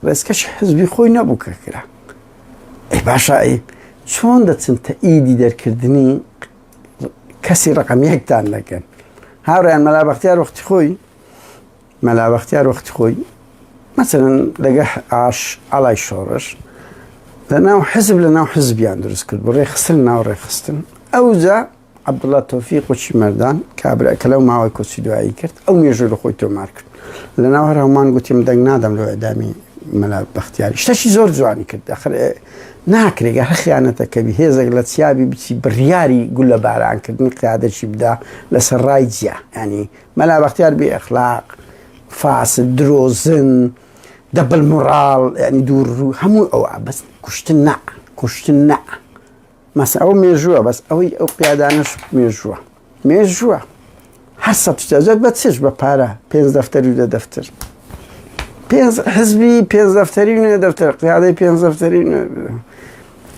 ڕێچکەکی حزبی خۆی نەبوو کە کرا ئەی باشە ئەی چۆن دەچن تەئیدی دەرکردنی کەسی ڕقم یەکتان دەکەن هاوڕیان مەلا بەختیار وەختی خۆی مەلا بەختیار وەختی خۆی مەسەرەن لەگە ئاش ئاڵای شۆڕش لە ناو حزب لە ناو حزبیان دروست کرد بۆ ڕێخستن ناو ڕێخستن ئەوجا عەبدوڵا تۆفیق وەکی مەردان کابرا کە لەو ماوەی کۆچی دوایی کرد ئەو مێژوو لە خۆی تۆمار کرد لە ناو هەر هەمان گوتیم دەنگ نادەم لۆ ئێدامی مەلا بەختیاری شتەکی زۆر جوانی کرد ئەخر ناکرێت هەر خیانەتەکەبی هێزێک لە چیابی بچی بڕیاری گولە بارانکردنی قیادەکی بدا لەسەر ڕای جیا ینی مەلا بەختیار بێ ئەخلاق فاسد درۆزن دەبل موڕاڵ ینی دوور هەموو ئەوە بەس کوشتن نا کوشتن نا مەس ئەوە مێژووە بەس ئەوەی ئەو قیادانەش مێژووە مێژووە هەر سە زۆر بە چش بە پارە پێنج دەفتەر و دە دەفتەر پێنج حزبی پێنج دەفتەری و نێ دەفتەر قیادەی پێنج دەفتەری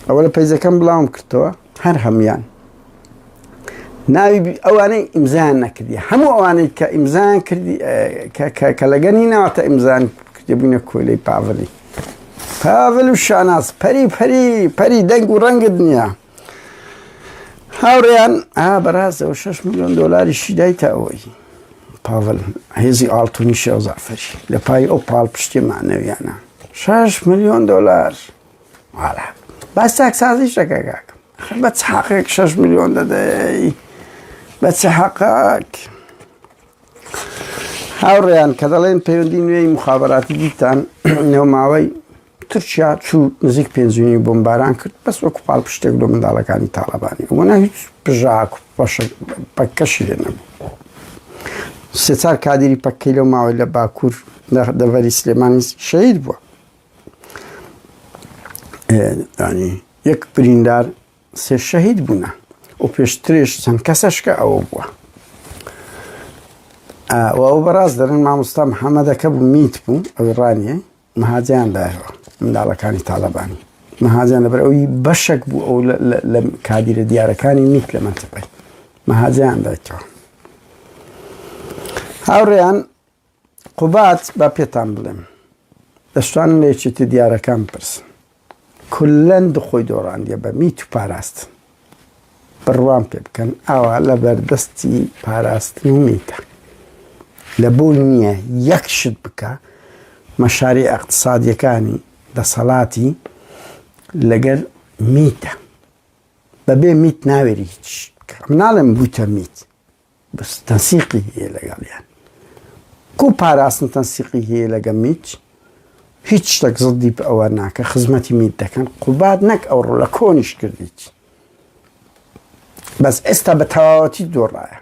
ئەوە لە پەیجەکەم بڵاوم کردەوە هەر هەموان ناوی ئەوانەی ئیمزایان نەکردی هەموو ئەوانەی کە ئیمزایان کردی کە لەگەنی ناوەتە ئیمزان کردی بووینە کۆیلەی پاڤلی پاڤل و شاناز پەری پەری پەری دەنگ و ڕەنگت نییە هاوڕێیان ئا بەڕاستەوە 6 میلیۆن دۆلاری شیدایتە ئەوەی پاڤل هێزی ئاڵتونی شێخ جەعفەری لە پای ئەو پاڵپشتی معنەویانە 6 میلیۆن دۆلار والا باس چاکسازیش دەکە کاکە بە چ حەقێک 6 میلیۆن دەدەی بە چ حەقێک هاوڕێیان کە دەڵێن پەیوەندی نوێی مخابراتی دیتان نێو ماوەی تورکیا چوو نزیک پێنجوینی بۆمباران کرد بەس وەکو پاڵپشتێک لۆ منداڵەکانی تاڵەبانی وەنا هیچ پژاک پەکەشی لێ نەبوو سێ چار کادیری پەکەی لەو ماوەی لە باکوور دەڤەری سلێمانی شەهید بووە ینی یەک بریندار سێ شەهید بوونە و پێشترش چەند کەسەشکە ئەوە بووە ئەو بەڕاست دەرن مامۆستا محەممەدەکە بوو میت بوو ئەوی ڕانیە مەهاجیان دایەوە منداڵەکانی تاڵەبانی مەهاجیان لەبەر ئەوی بەشێک بوو ئەو لە کادیرە دیارەکانی میت لە مەنتیقەی مەهاجیان دایتەوە هاوڕێیان قوباد با پێتان بڵێم دەشتوانن لە یەکێتی دیارەکان بپرسن کولەن خۆی دۆڕاندیە بە میت و پاراستن بڕوام پێ بکەن ئاوا لە بەردەستی پاراستن و میتە لە بۆی نییە یەک شت بکە مەشاری ئەقتصادیەکانی دەسەڵاتی لەگەر میتە بەبێ میت ناوێری هیچ مناڵم بووتە میت بەس تەنسیقی هەیە لەگەڵیان کو پاراستن تەنسیقی هەیە لەگە میت هیچ شتێک زدی ئەوە ناکە خزمەتی میت دەکەن قوباد نەک ئەو ڕۆ لە کۆنیش کردیت بەس ئێستا بە تەواوەتی دۆڕایە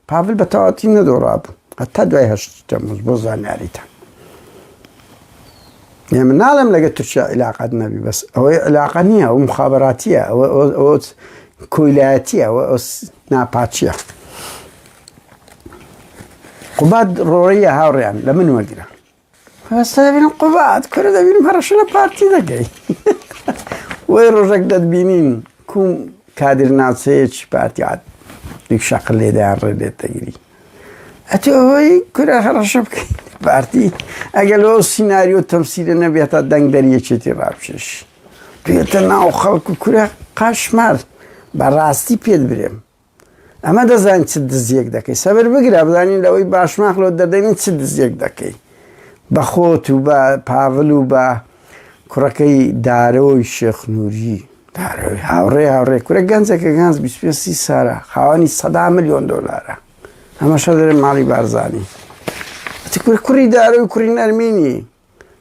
پاڤل بە تەواوەتی نەدۆڕابوو هەتا دوای هەشت تەموز بۆ زانیاریتان من ناڵێم لەگە تورکیا عیلاقەت نەبی بەس ئەوەی عیلاقە نییە ئەو مخابراتیە ئەوە ئەوە کۆیلایەتیە ئەوە ناپاچیە قوباد ڕۆڕیە هاوڕیان لە من وەگرە هەستا دەبینم قوباد کورە دەبینم هەڕەشە لە پارتی دەکەی وەی ڕۆژێک دەتبینین کوم کادر ناوچەیەکی پارتی عاد. دوو شەق لێدایان ڕێ لێت دەگری ئەتۆ ئەوەی کورە هەڕەشە بکەیت پارتی ئەگەر لەو سیناریۆ تەمسیلە نەبێت تا دەنگ دەر یەکێتی ڕابکێش بێتە ناو خەڵک و کورە قاشمار بەڕاستی پێت برێم ئەمە دەزانین چ دزیەک دەکەی سەبر بگرە بزانین لەوەی باشماخ لۆ دەردەین چ دزیەک دەکەی بە خۆت و بە پاڤل و بە کوڕەکەی دارۆی شێخ نووری دارۆی هاوڕێ هاوڕێ کورە گەنجەکە گەنج 25 سارە خاوەنی سەدا میلیۆن دۆلارە ئەمەشە دەرێ ماڵی بارزانی کوڕی دارۆی کوڕی نەرمینی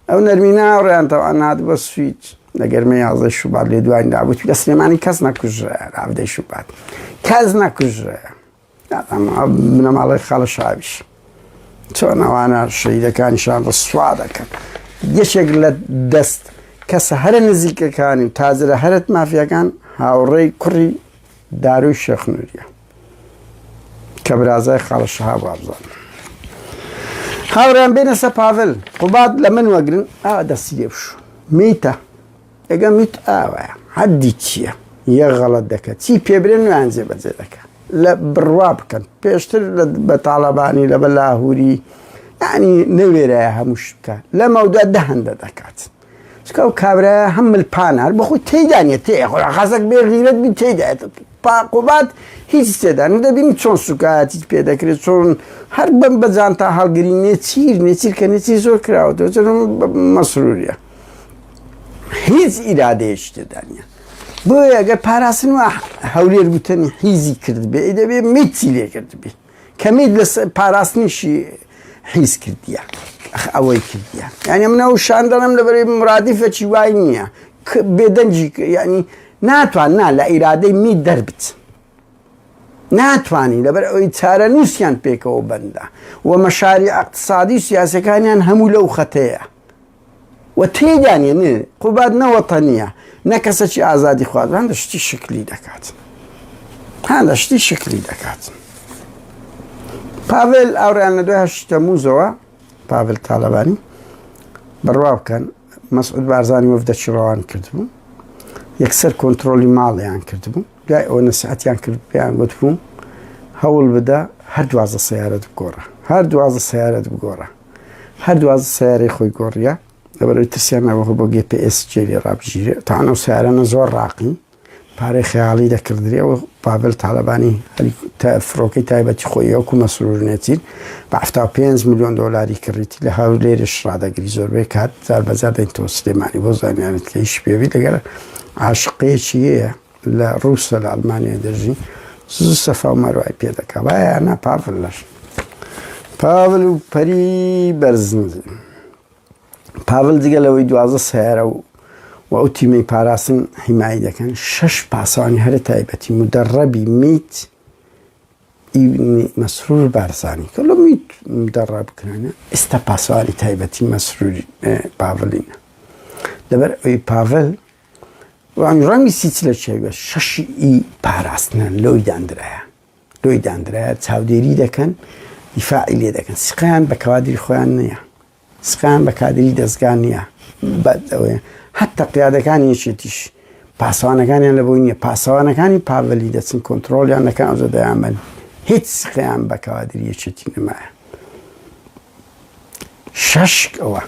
ئەو نەرمینە هاوڕێیان تەوان هات بۆ سویچ لە گەرمەی یازدەی شوبات لێدوانی دابوو لە سلێمانی کەس نەکوژرا حەڤدەی شوبات کەس نەکوژرا بنەماڵەی خاڵە شاویش چۆن ئەوانە شەیدەکانیشان ڕسوا دەکەن یەکێک لە دەست کەسە هەرە نزیکەکانی و تاجرە هەرت مافیاکان هاوڕێی کوڕی داروی شێخ نوریە کە برازای خاڵە شەهاب وابزانم هاوڕێیان بێنە سە پاڤل قوباد لە من وەگرن ئا دەستی لێ بشو میتە ئەگە میت ئاوایە حەدی چییە یە غەڵەت دەکە چی پێبرێن ویان جێبەجێ دەکە لە بڕوا بکەن پێشتر بە تاڵەبانی لە بە لاهوری یعنی نەوێرایە هەموو شت بکە لە مەودا دە هەندە دەکات چونکە ئەو کابرایە هەم ملپانە هەر بەخۆی تێیدا نیە تێ خۆ خەسەک بێ غیرەت بی تێیدا پاقوبات هیچ تێدا نیە دەبینی چۆن سوکایەتیت پێ دەکرێت چۆن هەر بەم بە جانتا هەڵگری نێچیر نێچیر کە نێچیر زۆر کراوەتەوە چۆن مەسروریە هیچ ئیرادەیەکی تێدا نیە بۆیە ئەگەر پاراستن وا هەولێر گوتەنی حیزی کرد بێ دەبێ میچی لێ کرد بێ کەمیت لە پاراستنیشی حیز کردیە ئەوەی کردیە یعنی من ئەو شان دەڵێم لە بەرەی مرادیفەکی وای نییە بێدەنگی یعنی ناتوان نا لە ئیرادەی می دەربچ ناتوانانی لەبەر ئەوەی چارەنووسیان پێکەوە بەندە و مەشاری اقتصادی و سیاسەکانیان هەموو لەو خەتەیە و تێیدا نیە نێ قوباد نە وەتەنیە نە کەسەکی ئازادی خواز هەندە شتی شکلی دەکات هەندە شتی شکلی دەکات پاڤێل ئاوریان لە دوای هەشتی تەموزەوە پاڤل تاالبانی بڕوا بکەن مەسعود بارزانانی وەفدەکی ڕەوان کردبوو یەکسەر کۆنتترۆلی ماڵیان کردبوو دوای ئەوە نەسیحەتیان کرد پێیان گوتبوو هەوڵ بدە هەر دوازە سیارەت بگۆڕە هەر دوازە سیارەت بگۆڕە هەر 12 سیارەی خۆی گۆڕیە لەبەرەوەی ترسیان نەبوو بۆ GPS جێ لێ ڕابگیرێ تاوان ئەو سیارانە زۆر ڕاقین پارەی خەیاڵی دەکردرێ و پاڤل تاالبانی فڕۆکەی تایبەتی خۆی وەکو مەسرور نێچیر بە 75 میلیۆن دۆلاری کڕیتی لە هەولێرش ڕادەگری زۆربەی کات جار بەجار دەینتەوە سلێمانی بۆ زانیارت کە هیچ پێوی لەگەر عاشقەیەکی هەیە لە ڕووسە لە ئەڵمانیا دەژی زوو سەفا و مەروای پێ دەکا وایە نا پاڤل لەش پاڤل و پەری بەرزنجی پاڤل جگە لەوەی 12 سیارە و و ئەو تیمەی پاراستن حیمایی دەکەن شەش پاسەوانی هەرە تایبەتی مدەڕەبی میت مەسرور بارزانی کە لە میت مدەڕەب کرانە ئێستا پاسەوانی تایبەتی مەسرور پاڤلینە لەبەر ئەوی پاڤل ڕەنگ ڕەنگی سیچ لە چێوە شەشی ئی پاراستنە لۆی داندرایە لۆی داندرایە چاودێری دەکەن دیفاعی لێ دەکەن سقیان بە کەوادری خۆیان نییە سقیان بە کادری دەستگا نییە بەوەیە حتا قیادەکانی یەکێتیش پاسەوانەکانیان لە بۆی نییە پاسەوانەکانی پاڤلی دەچن کۆنتترۆلیان دەکەن ئەوجا دەیانبەن هیچ سقیان بە کەوادری یەکێتی نەمایە شەشک ئەوە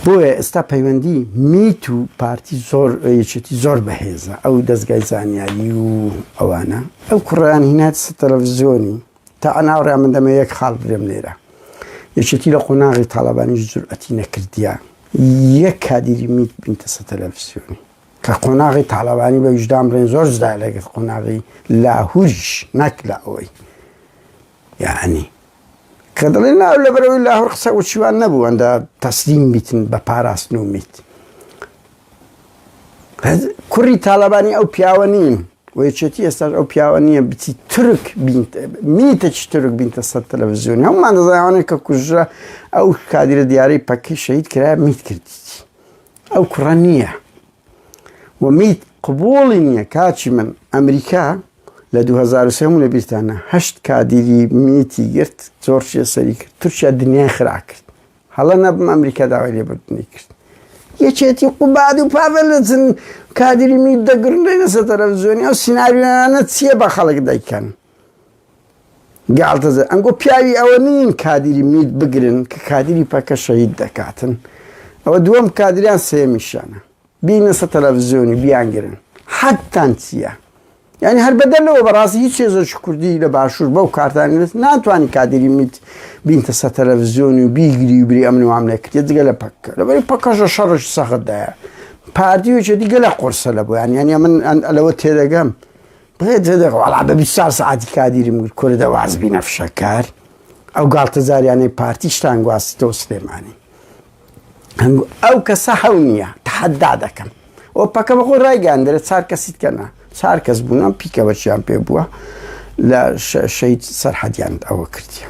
بۆیە ئێستا پەیوەندی میت و پارتی زۆر یەکێتی زۆر بەهێزە ئەو دەستگای زانیاری و ئەوانە ئەو کوڕیان هینات تەلەڤزیۆنی تا ئەناوڕیا من دەمە یەک خاڵ برێم لێرە یەکێتی لە قۆناغی تاڵەبانیش جورئەتی نەکردیە یەک کادیری میت بینتە سە تەلەڤزیۆنی کە قۆناغی تاڵەبانی بە ویژدان بڵێن زۆر جدا لەگەڵ قۆناغی لاهوریش نەک لە ئەوەی یعنی کە دەڵێن نا لەبەرئەوەی لاهور قسە وچیوان نەبوو ئەندە تەسلیم بیتن بە پاراستن و میت کوڕی تاالبانی ئەو پیاوە نین و یەکێتی ئێستاش ئەو پیاوە نییە بچی تورک بینت میتەکی تورک بینتە سەر تەلەڤزیۆن هەمومان دەزانێت کە کوژرا ئەو کادیرە دیارەی پەکەی شەهید کرا میت کردیتی ئەو کوڕە نییە و میت قبوڵی نییە کاچی من ئەمریکا لە 2023 هەموو لەبیرتانە هەشت کادیری میتی گرت زۆر چیە سەری کرد تورکیا دنیای خرا کرد هەڵە نەبم ئەمریکا داوای لێبوردنی کرد. یەکێتی قوباد و پاڤێل دەچن کادری میت دەگرن دەینە سەر تەلەڤزیۆنی ئەو سیناریۆیانە چییە بە خەڵک دەیکەن گاڵتەجە ئەنگۆ پیاوی ئەوە نین کادری میت بگرن کە کادری پەکە شەهید دەکاتن ئەوە دووەم کادریان سێمیشانە بینە سە تەلەڤزیۆنی بیانگرن حەدتان چییە؟ یانی هەر بەدەر لەوە بەڕاستی هیچ هێزێکی کوردی لە باشوور بەو کارتانی نەس ناتوانانی کادری میت بینتە سە تەلەڤزیۆنی و بیگری و بری ئەمن وام نەکرێت جگە لە پەککە لەبەری پەکەشە شەڕش سەختدایە پارتی و یەکێتی گەلە قورسە لە بۆیان یانی من لەوە تێدەگەم وەڵا بە 24 سەعاتی کادیرم گرت کورە دەواز بینە فشەکار ئەو گاڵتەجاریانەی پارتیشتان گواستەوە سلێمانی ئەو کەسە هەو نییە تەحەدا دەکەم ئەو پەکە بەخۆی ڕایگەیان دەرێ چار کەسی کەنا چار کەس بوون ئەم پیکەوەچیان پێ بووە لە شەید سەرحەدیان ئەوە کردیە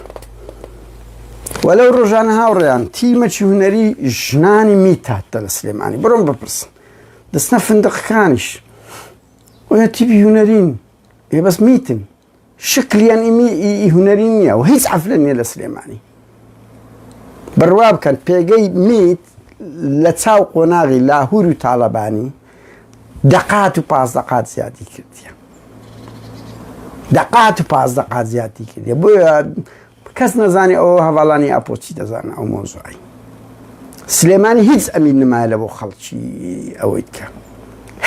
وە لەو ڕۆژانە هاوڕێیان تیمەکی هونەری ژنانی میتاتە لە سلێمانی بڕۆم بپرسن دەستنە فندقەکانیش وە تیپی هونەرین ئێ بەس میتن شکلیان ئیمی ئی هونەری نییە و هیچ حەفلە نییە لە سلێمانی بڕوا بکەن پێگەی میت لە چاو قۆناغی لاهور و تاالبانی دەقات و پازدەقات زیادی کردیە دەقات و پازدەقات زیادی کردیە بۆیە کەس نەزانی ئەوە هەواڵانی ئاپۆچی دەزانن ئەو مۆزوعی سلێمانی هیچ ئەمین نمایە لە بۆ خەڵکی ئەوەی بکە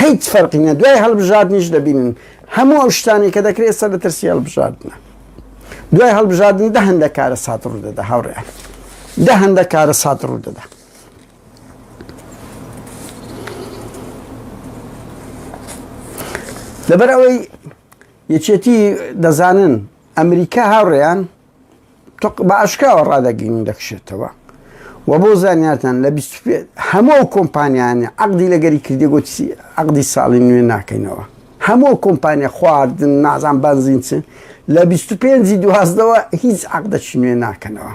هیچ فەرقی نیە دوای هەڵبژاردنیش دەبینن هەموو ئەو شتانی کە دەکرێت سەر لە ترسی هەڵبژاردنە دوای هەڵبژاردن دە هەندە کارە سات ڕوو دەدا هاوڕێیان دە هەندە کارە سات ڕوو دەدا لەبەر ئەوەی یەکێتی دەزانن ئەمریکا هاوڕێیان بە ئاشکراوە ڕادەگەینن دەکشێتەوە و بۆ زانیارتان لە هەموو ئەو کۆمپانیانە عقدی لەگەری کردی گوتی عقدی ساڵی نوێ ناکەینەوە هەموو کۆمپانیا خواردن نازان بەنزین چ لە 25 دوازدەوە هیچ عقدەکی نوێ ناکەنەوە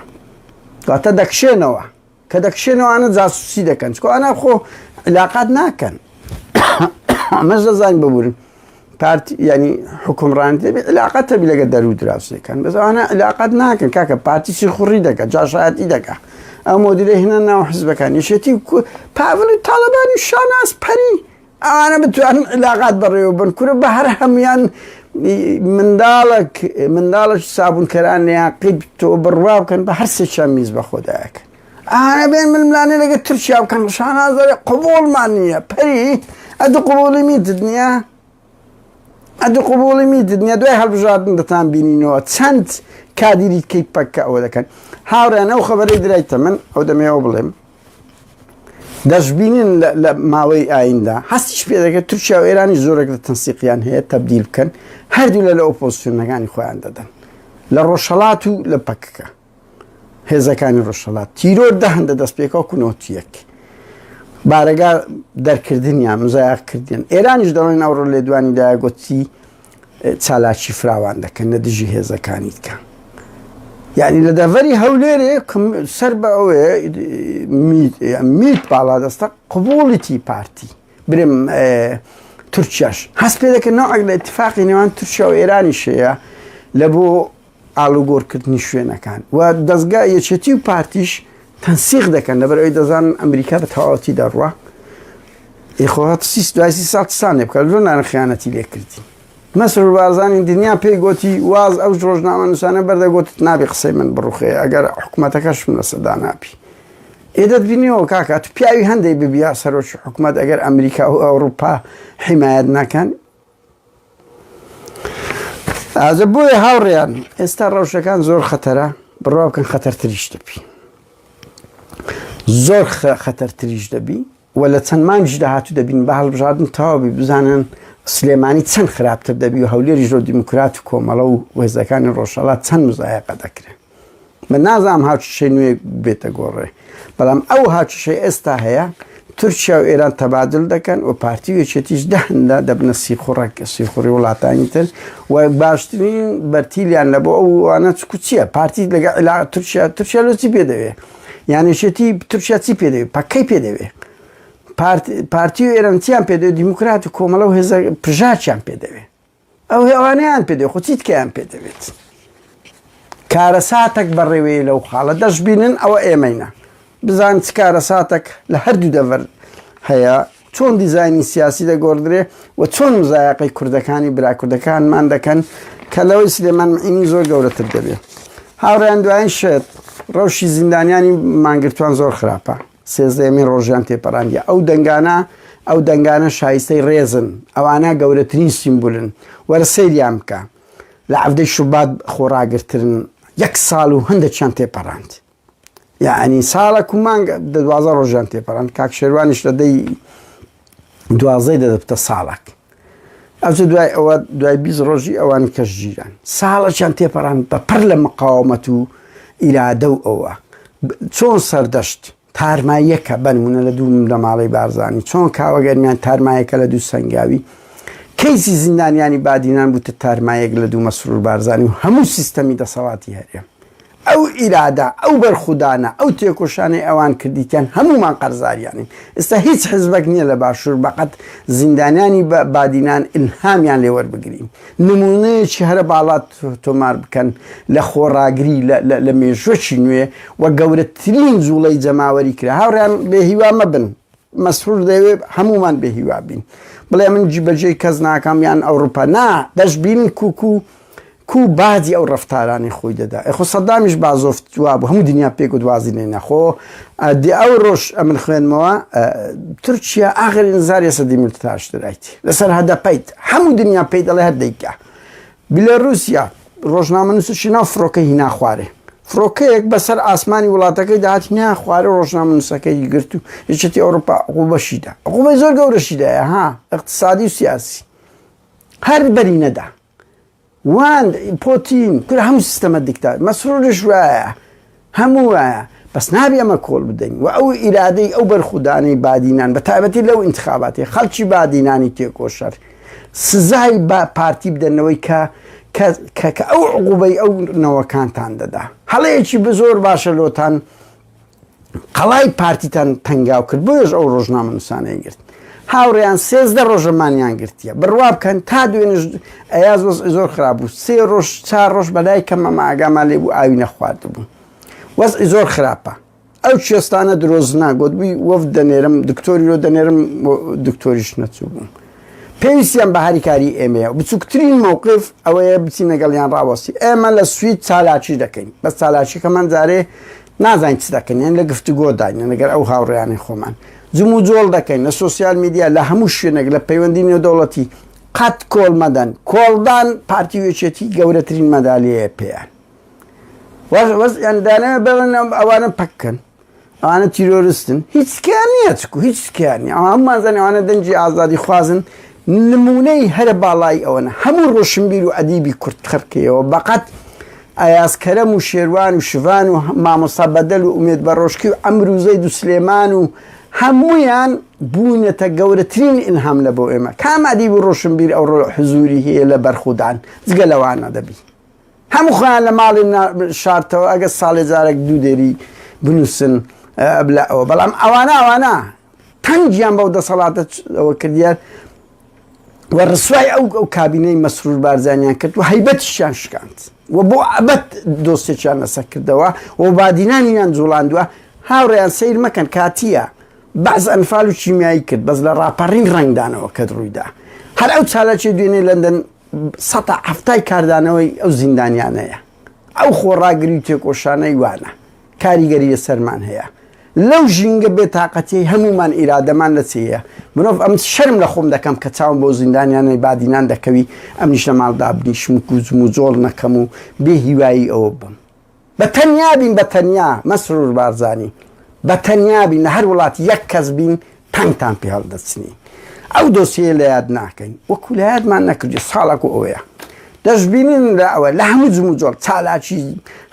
واتە دەکشێنەوە کە دەکشێنەوە ئەوانە جاسوسی دەکەن چکۆ ئەنا خۆ علاقات ناکەن ئەمەش دەزانین ببورن پارتی ینی حکومڕان دەبێت علاقات تەبی لەگە دەرو دراوسێکان بەس ئەوانە علاقات ناکەن کاکە پارتی سیخوڕی دەکە جاشایەتی دەکە ئەو مۆدیلە هێنا ناو حزبەکان یەکێتی پاڤل و تاڵەبانی شاناز پەری ئەوانە بتوانن علاقات بەڕێوە بن کورە بە هەر هەموان منداڵک منداڵش سابونکەران یاقیب تۆ بڕوا بکەن بە هەر سێکیان میز بە خۆدایەکەن ئەوانە بێن ململانێ لەگە تورکیا بکەن شانازەرێ قبوڵمان نییە پەری ئەدو قبوڵی میتت نییە ئەدو قبوڵی میتت نییە دوای هەڵبژاردن دەتان بینینەوە چەند کادیری کەی پەککە ئەوە دەکەن هاوڕێن ئەو خەبەرەی درایتە من ئەو دەمەوە بڵێم دەشبینین لە ماوەی ئایندا هەستیش پێ دەکرێت تورکیا و ئێرانی زۆرێک لە تەنسیقیان هەیە تەبدیل بکەن هەردوو لە لە ئۆپۆزسیۆنەکانی خۆیان دەدەن لە ڕۆژهەڵات و لە پەکەکە هێزەکانی ڕۆژهەڵات تیرۆر دە هەندە دەست پێکەوە کونۆتیەک بارەگا دەرکردنیان مزایق کردن ئێرانیش دەڵێن ئەوڕۆ لێدوانی دایە گوتی چالاکی فراوان دەکەن لە دژی هێزەکانی دیکە یعنی لە دەڤەری هەولێرێ سەر بە ئەوێ میت باڵادەستە قبوڵیتی پارتی برم تورکیاش هەست پێ دەکەن نەوەک لە اتفاقی نێوان تورکیا و ئێرانیش هەیە لە بۆ ئاڵوگۆڕکردنی شوێنەکان و دەستگا یەکێتی و پارتیش تەنسیق دەکەن لەبەر ئەوی دەزانن ئەمریکا بە تەواوەتی دەڕوا ئیخۆ سیس دوای سی ساڵ سانێ بکە لۆ نانە خیانەتی لێ کردی مەسرور بارزانی دنیا پێی گوتی واز ئەو ڕۆژنامە نووسانە بەردە گوتت نابی قسەی من بڕوخێ ئەگەر حکوومەتەکەشم لەسەدا نابی ئێدەت بینیەوە کاکە تو پیاوی هەندێک ببیا سەرۆکی حکوومەت ئەگەر ئەمریکا و ئەوروپا حیمایەت ناکەن ئازە بۆیە هاوڕێیان ئێستا ڕەوشەکان زۆر خەتەرە بڕوا بکەن خەتەرتریش دەبی زۆر خەتەرتریش دەبی و لە چەند مانگیش داهاتوو دەبین بە هەڵبژاردن تەواوی بزانن سلێمانی چەند خراپتر دەبی و هەولێری زۆر دیموکرات و کۆمەڵە و وێزەکانی ڕۆژهەڵات چەند مزایقە دەکرێن من نازانم هاوکێشەی نوێ بێتە گۆڕێ بەڵام ئەو هاوکێشەی ئێستا هەیە تورکیا و ئێران تەبادل دەکەن و پارتی و یەکێتیش دەهندا دەبنە سیخوڕەک سیخوڕی وڵاتانی تر و باشترین بەرتیلیان لە بۆ ئەو وانە چکو چییە پارتی لەگە عیلا تورکیا تورکیا لۆ چی پێ دەوێ یان یەکێتی تورکیا چی پێ دەوێ پەکەی پێ دەوێ پارتی و ئێران چیان پێ دەوێ دیموکرات و کۆمەڵە و هێزە پژاکیان پێ دەوێ ئەو هێوانەیان پێ دەوێت خۆ چی تکەیان پێ دەوێت کارەساتەک بەڕێوەیە لەو خاڵە دەشبینن ئەوە ئێمەینە بزان چ کارەساتەک لە هەردوو دەڤەر. هەیە چۆن دیزاینی سیاسی دەگۆڕدرێ و چۆن مزایەقەی کوردەکانی برا کوردەکانمان دەکەن کە لەوەی سلێمان معینی زۆر گەورەتر دەبێ. هاوڕێیان دوایین شت ڕەوشی زیندانیانی مانگرتوان زۆر خراپە سێزدەیەمین ڕۆژیان تێپەڕاندیە ئەو دەنگانە ئەو دەنگانە شایستەی ڕێزن ئەوانە گەورەترین سیمبولن وەرە سەیریان بکە لە عەڤدەی شوبات خۆڕاگرترن یەک ساڵ و هەندێکیان تێپەڕاند یعنی ساڵک و مانگ 12 ڕۆژیان تێپەڕاند کاک شێروانیش لە دەی دوازدەی دەدەبتە ساڵک ئەوجە دوای ئەوە دوای 20 ڕۆژی ئەوان کەش گیران ساڵەکیان تێپەڕان بە پڕ لە مقاومەت و ئیرادە و ئەوە چۆن سەردەشت تارماییەکە بەنمونە لە دوو بنەماڵەی بارزانی چۆن کاوە گەرمیان تارمایەکە لە دوو سەنگاوی کەیسی زیندانیانی بادینان بووتە تارمایەک لە دوو مەسرور بارزانی و هەموو سیستەمی دەسەڵاتی هەرێم ئەو ئیرادە، ئەو بەرخودانە، ئەو تێکۆشانەی ئەوان کردیتیان هەموومان قەرزاریانین. ئێستا هیچ حزبەک نییە لە باشوور بەقەد زیندانیانی بادینان ئیلهامیان لێ وەربگرین. نموونەیەکی هەرە باڵا تۆمار بکەن لە خۆڕاگری لە مێژووەکی نوێ و گەورەترین جووڵەی جەماوەری کرا. هاوڕێیان بێ هیوا مەبن. مەسرور دەیەوێت هەموومان بێ هیوا بین. بڵێ من جیبەجێی کەس ناکەم یان ئەوروپا. نا، دەشبینن کوکو کو باجی ئەو ڕەفتارانەی خۆی دەدا ئێ خۆ سەدامیش بازۆفت وابوو هەموو دنیا پێی گوت وازی لێ خۆ دێ ئەو ڕۆژ ئەمن خوێنمەوە تورکیا ئاخر ئینزار ێسە دیمرتاش درایت لەسەر هەدەپەیت هەموو دنیا پێی دەڵێ هەر دەیکا بلێروسیا ڕۆژنامەنووسشی ناو فڕۆکە هینا خوارێ فڕۆکەیەک بەسەر ئاسمانی وڵاتەکەی داهات هینا خوارێ ڕۆژنامەنووسەکەی گرت و یەکێتی ئەوروپا عقوبەشیدا عقوبەی زۆر گەورەشیدایە ها اقتصادی و سیاسی هەر بەری نەدا وان پۆتین کورە هەموو سیستەمە دیکتا مەسرورش وایە هەموو وایە بەس نابی ئەمە کۆڵ بدەین و ئەو ئیرادەی ئەو بەرخودانەی بادینان بە تایبەتی لەو ئینتخاباتی خەڵکی بادینانی تێکۆشەر سزای با پارتی بدەنەوەی کە کە کە ئەو عقوبەی ئەو نەوەکانتان دەدا هەڵەیەکی بزۆر باشە لۆتان قەڵای پارتیتان تەنگاو کرد بۆیەش ئەو ڕۆژنامەنووسانەی گرت هاوڕێیان 13 ڕۆژە مانیان گرتیە بڕوا بکەن تا دوێنش ئەیاز وەزعی زۆر خراپ بوو سێ ڕۆژ چار ڕۆژ بەلای کەمەمە ئاگامان لێ بوو ئاوی نەخواردبوو وەزعی زۆر خراپە ئەو کوێستانە درۆزنا گۆتبووی وەفد دەنێرم دکتۆری لۆ دەنێرم دکتۆریش نەچوو بوو پێویستیان بە هاریکاری ئێمەیە و بچووکترین مەوقف ئەوەیە بچین لەگەڵیان ڕاوەستی ئێمە لە سوید چالاکی دەکەین بەس چالاکیەکەمان جارێ نازانین چ دەکەین یان لە گفتوگۆداین لەگەر ئەو هاوڕێیانەی خۆمان جموجۆڵ دەکەین لە سۆسیال میدیا لە هەموو شوێنێک لە پەیوەندی نێودەوڵەتی قەت کۆڵ مەدەن کۆڵدان پارتی و یەکێتی گەورەترین مەدالیەیە پێیان وەزیان دانەوە بڵێن ئەوانە پەککەن ئەوانە تیرۆرستن هیچ سکیان نییە چکو هیچ سکیان نیە ئەوە هەموومان زانین ئەوانە دەنگی ئازادی خوازن نمونەی هەرە باڵای ئەوەنە هەموو ڕۆشنبیر و ئەدیبی کورد خڕکەیەوە بەقەت ئەیاز کەرەم و شێروان و شڤان و مامۆستا بەدەل و ئومێد بەڕۆشکی و عەمر و زەید و سلێمان و هەموویان بوونەتە گەورەترین ئیلهام لە بۆ ئێمە کام ئەدیب و ڕۆشنبیر ئەوڕۆ حزوری هەیە لە بەرخودان جگە لەوانە دەبی هەموو خۆیان لە ماڵێ شارتەوە ئەگەر ساڵێ جارێک دوو دێری بنووسن لە ئەوە بەڵام ئەوانە ئەوانە تەنگیان بەو دەسەڵاتە ئەوە کردیان و ڕسوای ئەو ئەو کابینەی مەسرور بارزانیان کرد و هەیبەتیشیان شکاند و بۆ ئەبەت دۆستێکیان لەسەر کردەوە و بادینانیان جوڵاندووە هاوڕێیان سیر مەکەن کاتیە بەعس ئەنفال و کیمیایی کرد بەس لە ڕاپەڕین ڕەنگدانەوە کە ڕوویدا هەر ئەو چالاکی دوێنێ لەندەن سەتا حەفتای کاردانەوەی ئەو زیندانیانەیە ئەو خۆڕاگری و تێکۆشانەی وانە کاریگەری لەسەرمان هەیە لەو ژینگە بێتاقەتیەی هەموومان ئیرادەمان لە چێیە مرۆڤ ئەم شەرم لە خۆم دەکەم کە چاوم بۆ زیندانیانەی بادینان دەکەوی ئەمنیش لە ماڵ دابنیشم و کوزم و جۆڵ نەکەم و بێ هیوایی ئەوە بم بە تەنیا بین بە تەنیا مەسرور بارزانی بە تەنیا بین لە هەر وڵات یەک کەس بین تەنگتان پێ هەڵدەچنین ئەو دۆسیەیە لە یاد ناکەین وەکو لە یادمان نەکردی ساڵک و ئەوەیە دەشبینین لە ئەوە لە هەموو جموجۆڵ چالاکی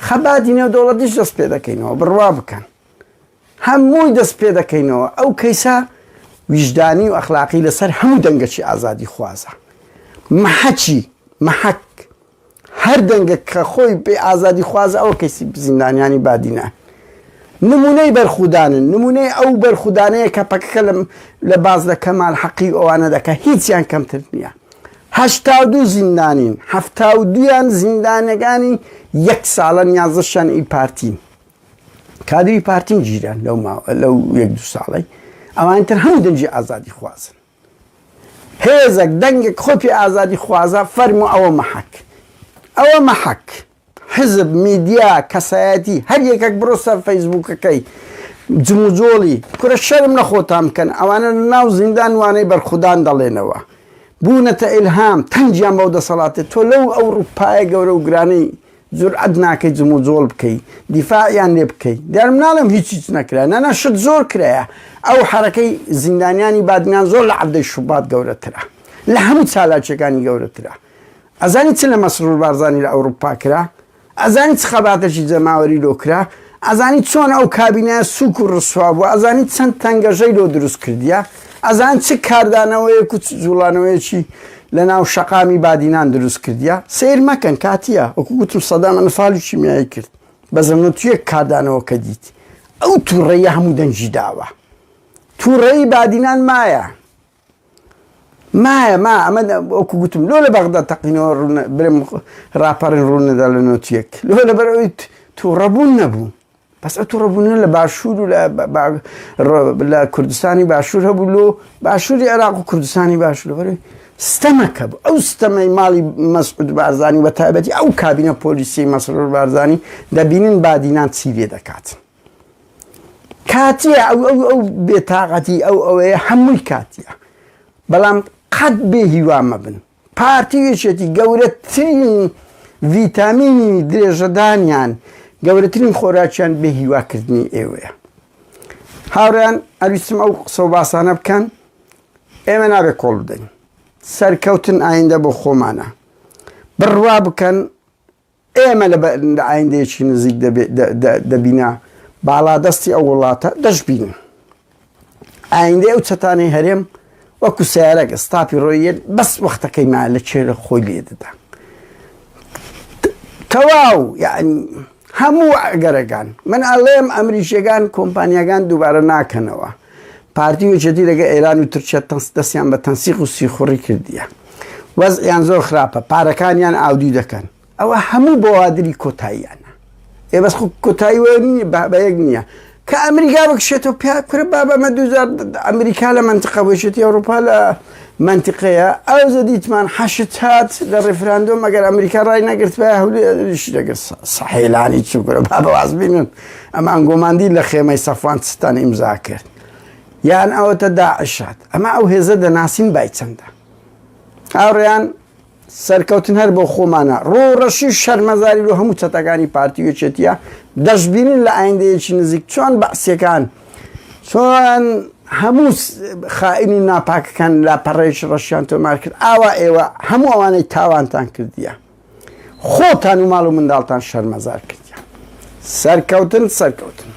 خەباتی نێودەوڵەتیش دەست پێ دەکەینەوە بڕوا بکەن هەمووی دەست پێ دەکەینەوە ئەو کەیسە ویژدانی و ئەخلاقی لەسەر هەموو دەنگەکی ئازادی خوازە محەکی محەک هەر دەنگەک کە خۆی پێ ئازادی خوازە ئەوە کەیسی زیندانیانی بادینان نمونەی بەرخودانن نمونەی ئەو بەرخودانەیە کە پەکەکە لە باز لە کەمال حەقی و ئەوانە دەکە هیچیان کەمتر نییە 82 زیندانین 72یان زیندانەکانی یەک ساڵە نیازشان ئی پارتین کادری پارتین گیران لەو لەو یەک دوو ساڵی. ئەوانی تر هەموو دەنگی ئازادی خوازن. هێزەک دەنگێک خۆ پێ ئازادی خوازە فەرموو ئەوە مەحەک ئەوە مەحەک حزب میدیا کەسایەتی هەر یەکەک بڕۆ سەر فەیسبوکەکەی جموجۆڵی کورە شەرم لە خۆتان بکەن ئەوانە لە ناو زیندان وانەی بەرخودان دەڵێنەوە بوونەتە ئیلهام تەنگیان بەو دەسەڵاتێ تۆ لەو ئەوڕوپایە گەورە و گرانەی جورئەت ناکەی جموجۆڵ بکەی دیفاعیان لێ بکەی دیارم ناڵێم هیچ هیچ نەکرا نانا شت زۆر کرایە ئەو حەرەکەی زیندانیانی بادینان زۆر لە عەبدەی شوبات گەورەترە لە هەموو چالاکیەکانی گەورەترە ئەزانی چ لە مەسرور بارزانی لە ئەوروپا کرا ئەزانی چ خەباتێکی جەماوەری لۆ کرا ئەزانی چۆن ئەو کابینە سوک و ڕسوا بوو ئەزانی چەند تەنگەژەی لۆ دروست کردیە ئەزان چ کاردانەوەیەک و چ جوڵانەوەیەکی لە ناو شەقامی بادینان دروست کردیە؟ سەیر مەکەن کاتیە وەکو گوتم سەدام ئەنفالی کیمیایی کرد بە زەمنوتیەک کاردانەوە کە دیت ئەو توڕەیە هەموو دەنگی داوە توڕەیی بادینان مایە مایە ما ئەمە وەکو گوتم لۆ لە بەغدا تەقینەوە برم ڕاپەڕین ڕوونەدا لە نۆتیەک لۆ لەبەر ئەوی تووڕەبوون نەبوو بەس ئەو توڕەبوونە لە باشوور و لە کوردستانی باشوور هەبوو لۆ باشووری عێراق و کوردستانی باشوور لەبەرەوەی ستەمەکە بوو ئەو ستەمەی ماڵی مەسعود بارزانی بە تایبەتی ئەو کابینە پۆلیسی مەسرور بارزانی دەبینن بادینان چی لێ دەکات کاتیە ئەو ئەو ئەو بێتاقەتی ئەو ئەوەیە هەمووی کاتیە بەڵام قەت بێ هیوا مەبن پارتی و یەکێتی گەورەترین ڤیتامینی درێژەدانیان، گەورەترین خۆراکیان بێ هیوا کردنی ئێوەیە. هاوڕێیان ئەویستم ئەو قسە و باسانە بکەن ئێمە نابێت کۆڵ بدەین سەرکەوتن ئایندە بۆ خۆمانە بڕوا بکەن ئێمە لە ئایندەیەکی نزیک دەبینە باڵادەستی ئەو وڵاتە دەشبینن ئایندەی ئەو چەتانەی هەرێم وەکو سیارەک ستاپی ڕۆیەت بەس وەختەکەی ما لە چێرە خۆی لێ دەدا تەواو یعنی هەموو ئەگەرەکان من ئەڵێم ئەمریکیەکان کۆمپانیاگان دووبارە ناکەنەوە پارتی و یەکێتی لەگە ئێران و تورکیا دەستیان بە تەنسیق و سیخوڕی کردیە وەزعیان زۆر خراپە پارەکانیان ئاودی دەکەن ئەوە هەموو بەوادری کۆتاییانە ئێ بەس خۆ کۆتایی وە نییە بە یەک نییە کە ئەمریکا بکشێتەوە پیا کورە بابە مە دوجار ئەمریکا لە منتیقە بۆ یەکێتی ئەوروپا لە منتیقەیە ئەو زەدیتمان حەشت هات لە ڕیفراندۆم ئەگەر ئەمریکا ڕای نەگرت بە هەولێریش دەگرت سەحێلانی چوو کورە بابە واز بینن ئەمە ئەنگۆماندی لە خێمەی سەفوان چتان ئیمزا کرد یان ئەوەتە داعشات ئەمە ئەو هێزە دەناسین بای چەندە هاوڕێیان سەرکەوتن هەر بۆ خۆمانە. ڕووڕەشی و شەرمەزاری لۆ هەموو چەتەکانی پارتی و یەکێتیە، دەشبینن لە ئایندەیەکی نزیک چۆن بەعسیەکان چۆن هەموو خائین و ناپاکەکان لاپەڕەیەکی ڕەشیان تۆمار کرد ئاوا ئێوە هەموو ئەوانەی تاوانتان کردیە خۆتان و ماڵ و منداڵتان شەرمەزار کردیە. سەرکەوتن سەرکەوتن.